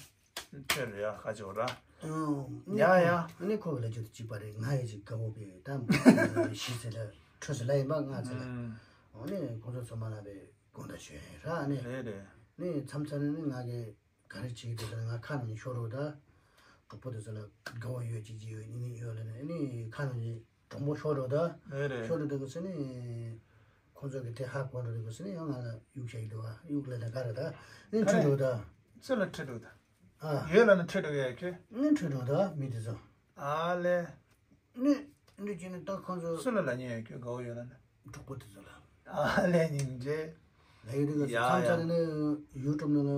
ཁྱོད་རེད་ཡ་ཁ་ཆེ་བོ་ར། ཡ་ཡ། ཨ་ནི་ཁོ་གི་ལ་ཅོ་དུ་གཅིག་པ་རེད་ང་ཡི་ཅིག་དགའ་བོ་བས་ད་བཞི་ཚེ་ལ་ཁྲོ་ཚེ་ལ་ཡིན་པ་ལྔ་ཚེ་ལ། ཨ་ནི་ཁོ་ཚོ་ཚང་མ་ལ་བས་དགོངས་དག་ཞུ་ཡ་ཡིན་ར་ཨ་ནི། རེད་རེད། ནི་མཚམས་མཚམས་ནི་ང་གི་ག་རེ་བྱེད་ཀྱི་འདུག་ཟེར་ན་ང་ཁ་ནང་ཤོར་རོགས་ད། གྲོགས་པོ་དེ་ཚོ་ལ་དགའ་བོ་ཡོད་ཅིག་ཅིག་ཡོད་ནི་ནི་ཡོད་ལ་ནི་ནི་ཁ་ནང་གྲོང་པོ་ཤོར་འགྲོ་ད། རེད་རེད། ཤོར་འགྲོ་དུས་ཀྱི་སེ་ནི། ཁོང་ཚོ་གི་དེ་ཧ་གོ་འགྲོ་དུས་ཀྱི་སེ་ནི་ཡང་ང་ལ་གཡུག་བྱ་ཡི་འདུག་ཨ་གཡུག་ལ་ད་ག་རེ་ད། ནི་ཁྲིད་འགྲོ་ད། སུ་ལ་ཁྲིད་འགྲོ་ད། ཨ། ཡོད་ལ་ནི་ཁྲིད་འགྲོ་ཡ་ཁྱོད། ནི་ཁྲིད་འགྲོ་ད་མི་དེ་ཚོ། ཨ་ལེ། ནི། ནི་ཅི་ནི་ད་ཁོང་ཚོ། སུ་ལ་ལ་ཉེ་ཡ་ཁྱོད་དགའ་བོ་ཡོད་ལ་ནི། གྲོགས་པོ་དེ་ཚོ་ལ། ཨ་ལེ་སྙིང་རྗེ། ལ་ཡོད་དུས་ཀྱི་སེ་ཡ་མཚམས་མཚམས་ཡ། ནི་ཡུ་ཊུབ་ནང་ལ།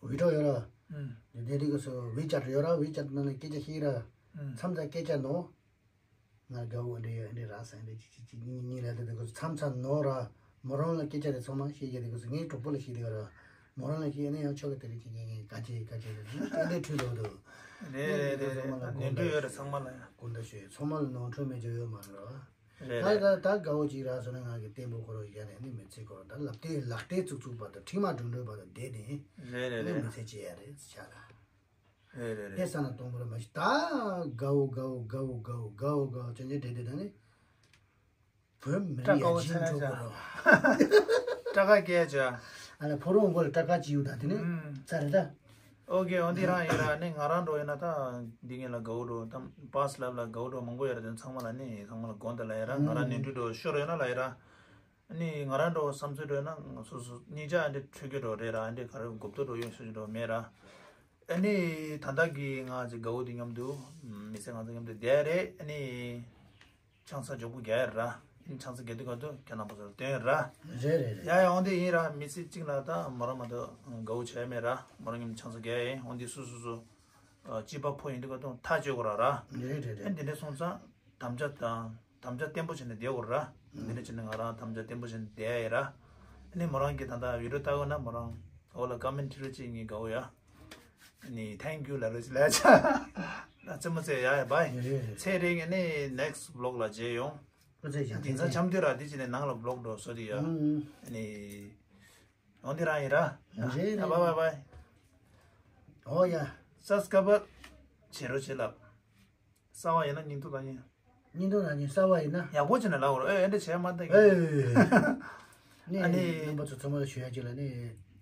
བི་ཌིའོ་ཡོད་ར། ཨུམ། དེ་དུས་ཀྱི་སེ་ཝི་ཅེཊ་ཡོད་ར་ཝི་ཅེཊ་ནང་ལ་སྐད་ཆ་བཤད་ར། ཨུམ། མཚམས་མཚམས་སྐད་ཆ་ནོར། ང་དགའ་བོ་འདི་ཡོད་འདི་རག་ས་འདི་ཅི་ཅི་ཅི་གཉིས་གཉིས་ལ་དེ་དེ་གོ་མཚམས་མཚམས་ནོར་ར། མོ་རང་ལ་སྐད་ཆ་དེ་ཚང་མ་བཤད་རྒྱུ་དེ་གོ་ངའི་གྲོགས་པོ་ལ་བཤད་དེ་ག་ར། མོ་རང་ལ་བཤད་ནས་ཡང་ཆོག་གི་དེ་རིང་ཁྱེད་ངས་ག་ཅི་ག་ཅི་རེད་དེ་འདྲས་ཁྲུས་འགྲོ་འདུག་རེད་རེད་རེད་རེད། ནོར་འཁྲུལ་ཡོད་རེད་ཚང་མ་ལ་ཡང་། དགོངས་དག་ཞུ་ཚང་མ་ལ་ནོར་འཁྲུལ་མེད་རྒྱུ་ཡོད་མ་རེད་བ། རེད་ད་རེད། ད་ད་དགའ་བོ་ཅིག་རག་སོང་ན་ང་གི་བརྟན་པོ་ཁོ་རང་ཡ་ནས་ནི་མི་ཚེ་ཁོ་རང་ད་ལག་རྟེན་ལག་རྟེན་བཙུགས་བཙུགས་བར་དུ་ཁྲིག་མ་འགྲོ་འགྲོ་བར་དུ་བསྡད་དེ་རེད་རེད་ནི་རེད། མི་ཚེ་སྐྱེལ་ཡ་རེད་ཆ་ལ། རེད་རེད་དེ་རེད། ས་ན་གཏོང་བར་མ་ཤི་ད་དགའ་བོ་དགའ་བོ་དགའ་བོ་དགའ་བོ་དགའ་བོ་དགའ་བོ་ཅན་ཅན་བསྡད་དེ་ད་ནི། བོད་མི་རིགས་ཡར་རྒྱས་འགྲོ་དགོས་རེད་བ། སྐྲ་ཁ་སྐྱེ་བྱ། ཨ་ལ་ཕོ་རོག་མགོ་ལ་སྐྲ་ཁ་ཅི་ཡོད་ད་དེ་ནི་ཨུམ། ཚ་རེད་ད། ཨོ་ཀེ་འོ་འདི་རང་ཡིན་ར་ནི་ང་རང་འགྲོ་ཡིན་ན་ད་འདི་ངེད་ལ་དགའ་བོ་འགྲོ་ད་པཱ་སི་ལབ་ལ་དགའ་བོ་འགྲོ་མང་པོ་ཡོད་ར་དེ་ཚང་མ་ལ་ནི་ཚང་མ་ལ་དགོངས་དག་ལ་ཡ་ར་ང་རང་ནི་འདྲུ་འགྲོ་ཤོར་ཡོད་ན་ལ་ཡ་ར། ནི་ང་རང་འགྲོ་བསམ་ཚུལ་འགྲོ་ཡོད་ན་སོ་སོ་གཉིས་ཆ་འདི་འཕྲོད་སྐྱོད་འགྲོ་རེད་ར་འདི་ག་རེ་མགོ་བཏོ་འགྲོ་ཡོད་ཤོར་འགྲོ་མེད་ར། ཨ་ནི་ད་ལྟ་གི་ང་ཚོ་དགའ་བོ་འདི་མཉམ་དུ་མི་ཚེ་ང་ཚོ་མཉམ་དུ་བསྡད་རེད་ཨ་ནི། ཆང་ས་མགྱོགས་པོ་རྒྱག་ཡ་ར། ཨིན་ཆང་ས་རྒྱག་དུས་ག་དུས་ཁྱེད་རྣམ་པ་ཚོར་སྟོན་ཡ་ར། རེད་རེད་རེད། ཡ་ཡ་འོན་ཏེ་ཡིན་ར་མི་ཚེ་གཅིག་ལ་ད་མོ་རང་མ་གཏོགས་དགའ་བོ་བྱས་མེད་ར་མོ་རང་གིས་ཆང་ས་རྒྱག་ཡ་ཡིན་འོན་ཏེ་སུ་སུ་སུ། སྐྱིད་པ་ཕོ་ཡིན་དུས་ག་དུས་ཐག་གཅོད་དགོས་ར་ར། རེད་རེད་ཨེ་རེད། འདི་འདྲ་སོང་ཙང་དམ་བཅའ་དང་དམ་བཅའ་བརྟན་པོ་བྱས་ནས་བསྡད་དགོས་ར། འདི་འདྲ་བྱས་ནས་ང་རང་དམ་བཅའ་བརྟན་པོ་བྱས་ནས་བསྡད་ཡ་ཡིན་ར། ཨ་ནི་མོ་རང་གིས་ད་ལྟ་བི་ཌིའོ་ལྟ་དགོས་ན་མོ་རང་འོག་ལ་ཀོ་མེན་ཊི་བྲིས་རོགས་བྱེད་ངའི་དགའ་བོ་ཡ། ནི་thank you ལབ་རོགས་བྱེད་ལབ་བྱ། ན་ཙེ་མོ་ཚེ་ཡ་ཡ་བྷའི། ཡ་ཡ་ཡ། ཚེ་རིང་ཨ་ནི་next vlog ལ་མཇལ་ཡོང་། ཨོ་ཚེ་ཡ་དེང་སང་འཆམ་དུས་ར་དེ་ཅི་ནས་ནང་ལ་vlog འགྲོ་སོ་དེ་ཡ། ཨུམ། ཨ་ནི། འོ་འདི་རང་ཡིན་ར། ཡ་རེད་ཡ་རེད། བྷའི་བྷའི་བྷའི། ཨོ་ཡ། སབ་སི་ཀ་རའིབ་བྱེད་རོགས་བྱེད་ལབ། གསར་པ་ཡིན་ན་བརྙན་ཐུང་ལྟ་ཉན། བརྙན་ཐུང་ལྟ་ཉན་གསར་པ་ཡིན་ན། ཡག་པོ་བྱས་ནས་ལབ་དགོས་རེད་ཨེ་འདྲ་བྱས་མ་ལྟ་གི། ཨེ། ནི་ཨ་ནི། རྣམ་པ་ཚོ་ཚང་མ་ལ་ཞུ་ཡ་གཅིག་ལ་ནི།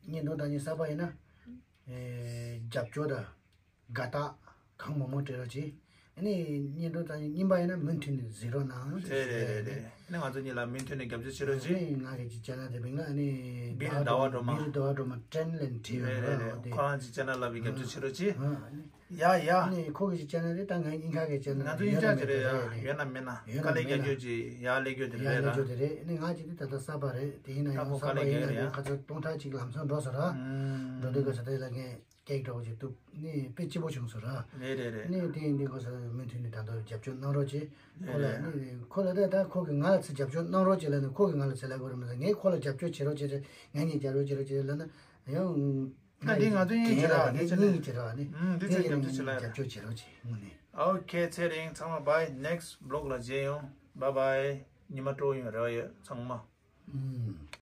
བརྙན་ཐུང་ལྟ་ཉན་གསར་པ་ཡིན་ན། ཨེ། རྒྱབ་སྐྱོར་དང་། དགའ་རྟགས་གང་མང་མང་སྤྲད་རོགས་གྱིས། ཨ་ནི་བརྙན་ཐུང་ལྟ་ཉན་རྙིང་པ་ཡིན་ན་མུ་མཐུད་ནས་གཟིགས་རོགས་གནང་། རེད་རེད་རེད་རེད། ཨ་ནི་ང་ཚོ་གཉིས་ལ་མུ་མཐུད་ནས་རྒྱབ་སྐྱོར་བྱེད་རོགས་གྱིས། ཨ་ནི་ང་གི་ཅི་ཅེ་ནལ་དེ་བིང་ལ་ཨ་ནི་བིར་ཟླ་བ་སྒྲོལ་མ། བིར་ཟླ་བ་སྒྲོལ་མ་ཊེན་ལེན་ཊི་བི་རེད་རེད་རེད། ཁོ་རང་གི་ཅེ་ནལ་ལ་བི་རྒྱབ་སྐྱོར་བྱེད་རོགས་གྱིས། ཨ་ནི། ཡ་ཡ། ཨ་ནི་ཁོ་གི་ཅེ་ནལ་རེད་ད་ང་གཉིས་ཀ་གི་ཅེ་ནལ་ང་ཚོ་གཉིས་ཀ་ཅི་རེད་ཡ་ཡོད་ན་མེད་ན་དཀའ་ལས་རྒྱག་རྒྱུ་ཅི་ཡ་ལས་རྒྱུ་དེ་ཡ་རེད་ལས་རྒྱུ་ར། དེ་རེད། ཨ་ནི་ང་ཅི་དེ་ད་ལྟ་གསར་པ་རེད་དེ་ཡིན་ན་ཡང་གསར་པ་ཡིན་ན་རེད་ཁ་ཚོད་སྟོང་ཕྲག་གཅིག་ལམ་སང་འགྲོ་ས་ར། འགྲོ་དུས་ག་ས་དེ་ལ་ངས་ཀེག་འདྲ་བོ་ཅིག་གཏུབ་ནི་དཔེ་སྐྱིད་པོ་བྱུང་སོང་ར། རེད་རེད་རེད། ནི་དེ་ཡིན་དུས་ག་ས་མུ་མཐུད་ནས་ད་ལྟ་རྒྱབ་སྐྱོར་གནང་རོགས་གྱིས། ཁོ་ལ་ནི་ཁོ་ལ་ད་ད་ཁོ་གི་ང་ལ་ཚེ་རྒྱབ་སྐྱོར་གནང་རོགས་གྱིས་ལ་ནི་ཁོ་གི་ང་ལ་ཚེ་ལབ་དགོས་ར་མ་ཟད་ངས་ཁོ་ལ་རྒྱབ་སྐྱོར་བྱེད་རོགས་བྱེད་རེད་ང་གཉིས་རྒྱབ་རོགས་བྱེད་རོགས་བྱེད་རེད་ལ་ནི་ཡང་། ད་འདི་ང་ཚོ་གཉིས་བྱེད་ར་ངས་གཉིས་བྱེད་ར་ནི། ཨུམ་འདི་ཚོ་རྒྱབ་སྐྱོར་བྱེད་ལ་ཡ། རྒྱབ་སྐྱོར་བྱེད་རོགས་གྱིས་དངོས་གནས། ཨོ་ཁེ་ཚེ་རིང་ཚང་མ་བྷའི། next vlog ལ་མཇལ་ཡོང་། བྷའི་བྷའི། ཉི་མ་སྤྲོ་ཡོང་རེ་བ་ཡོད་ཚང་མ། ཨུམ།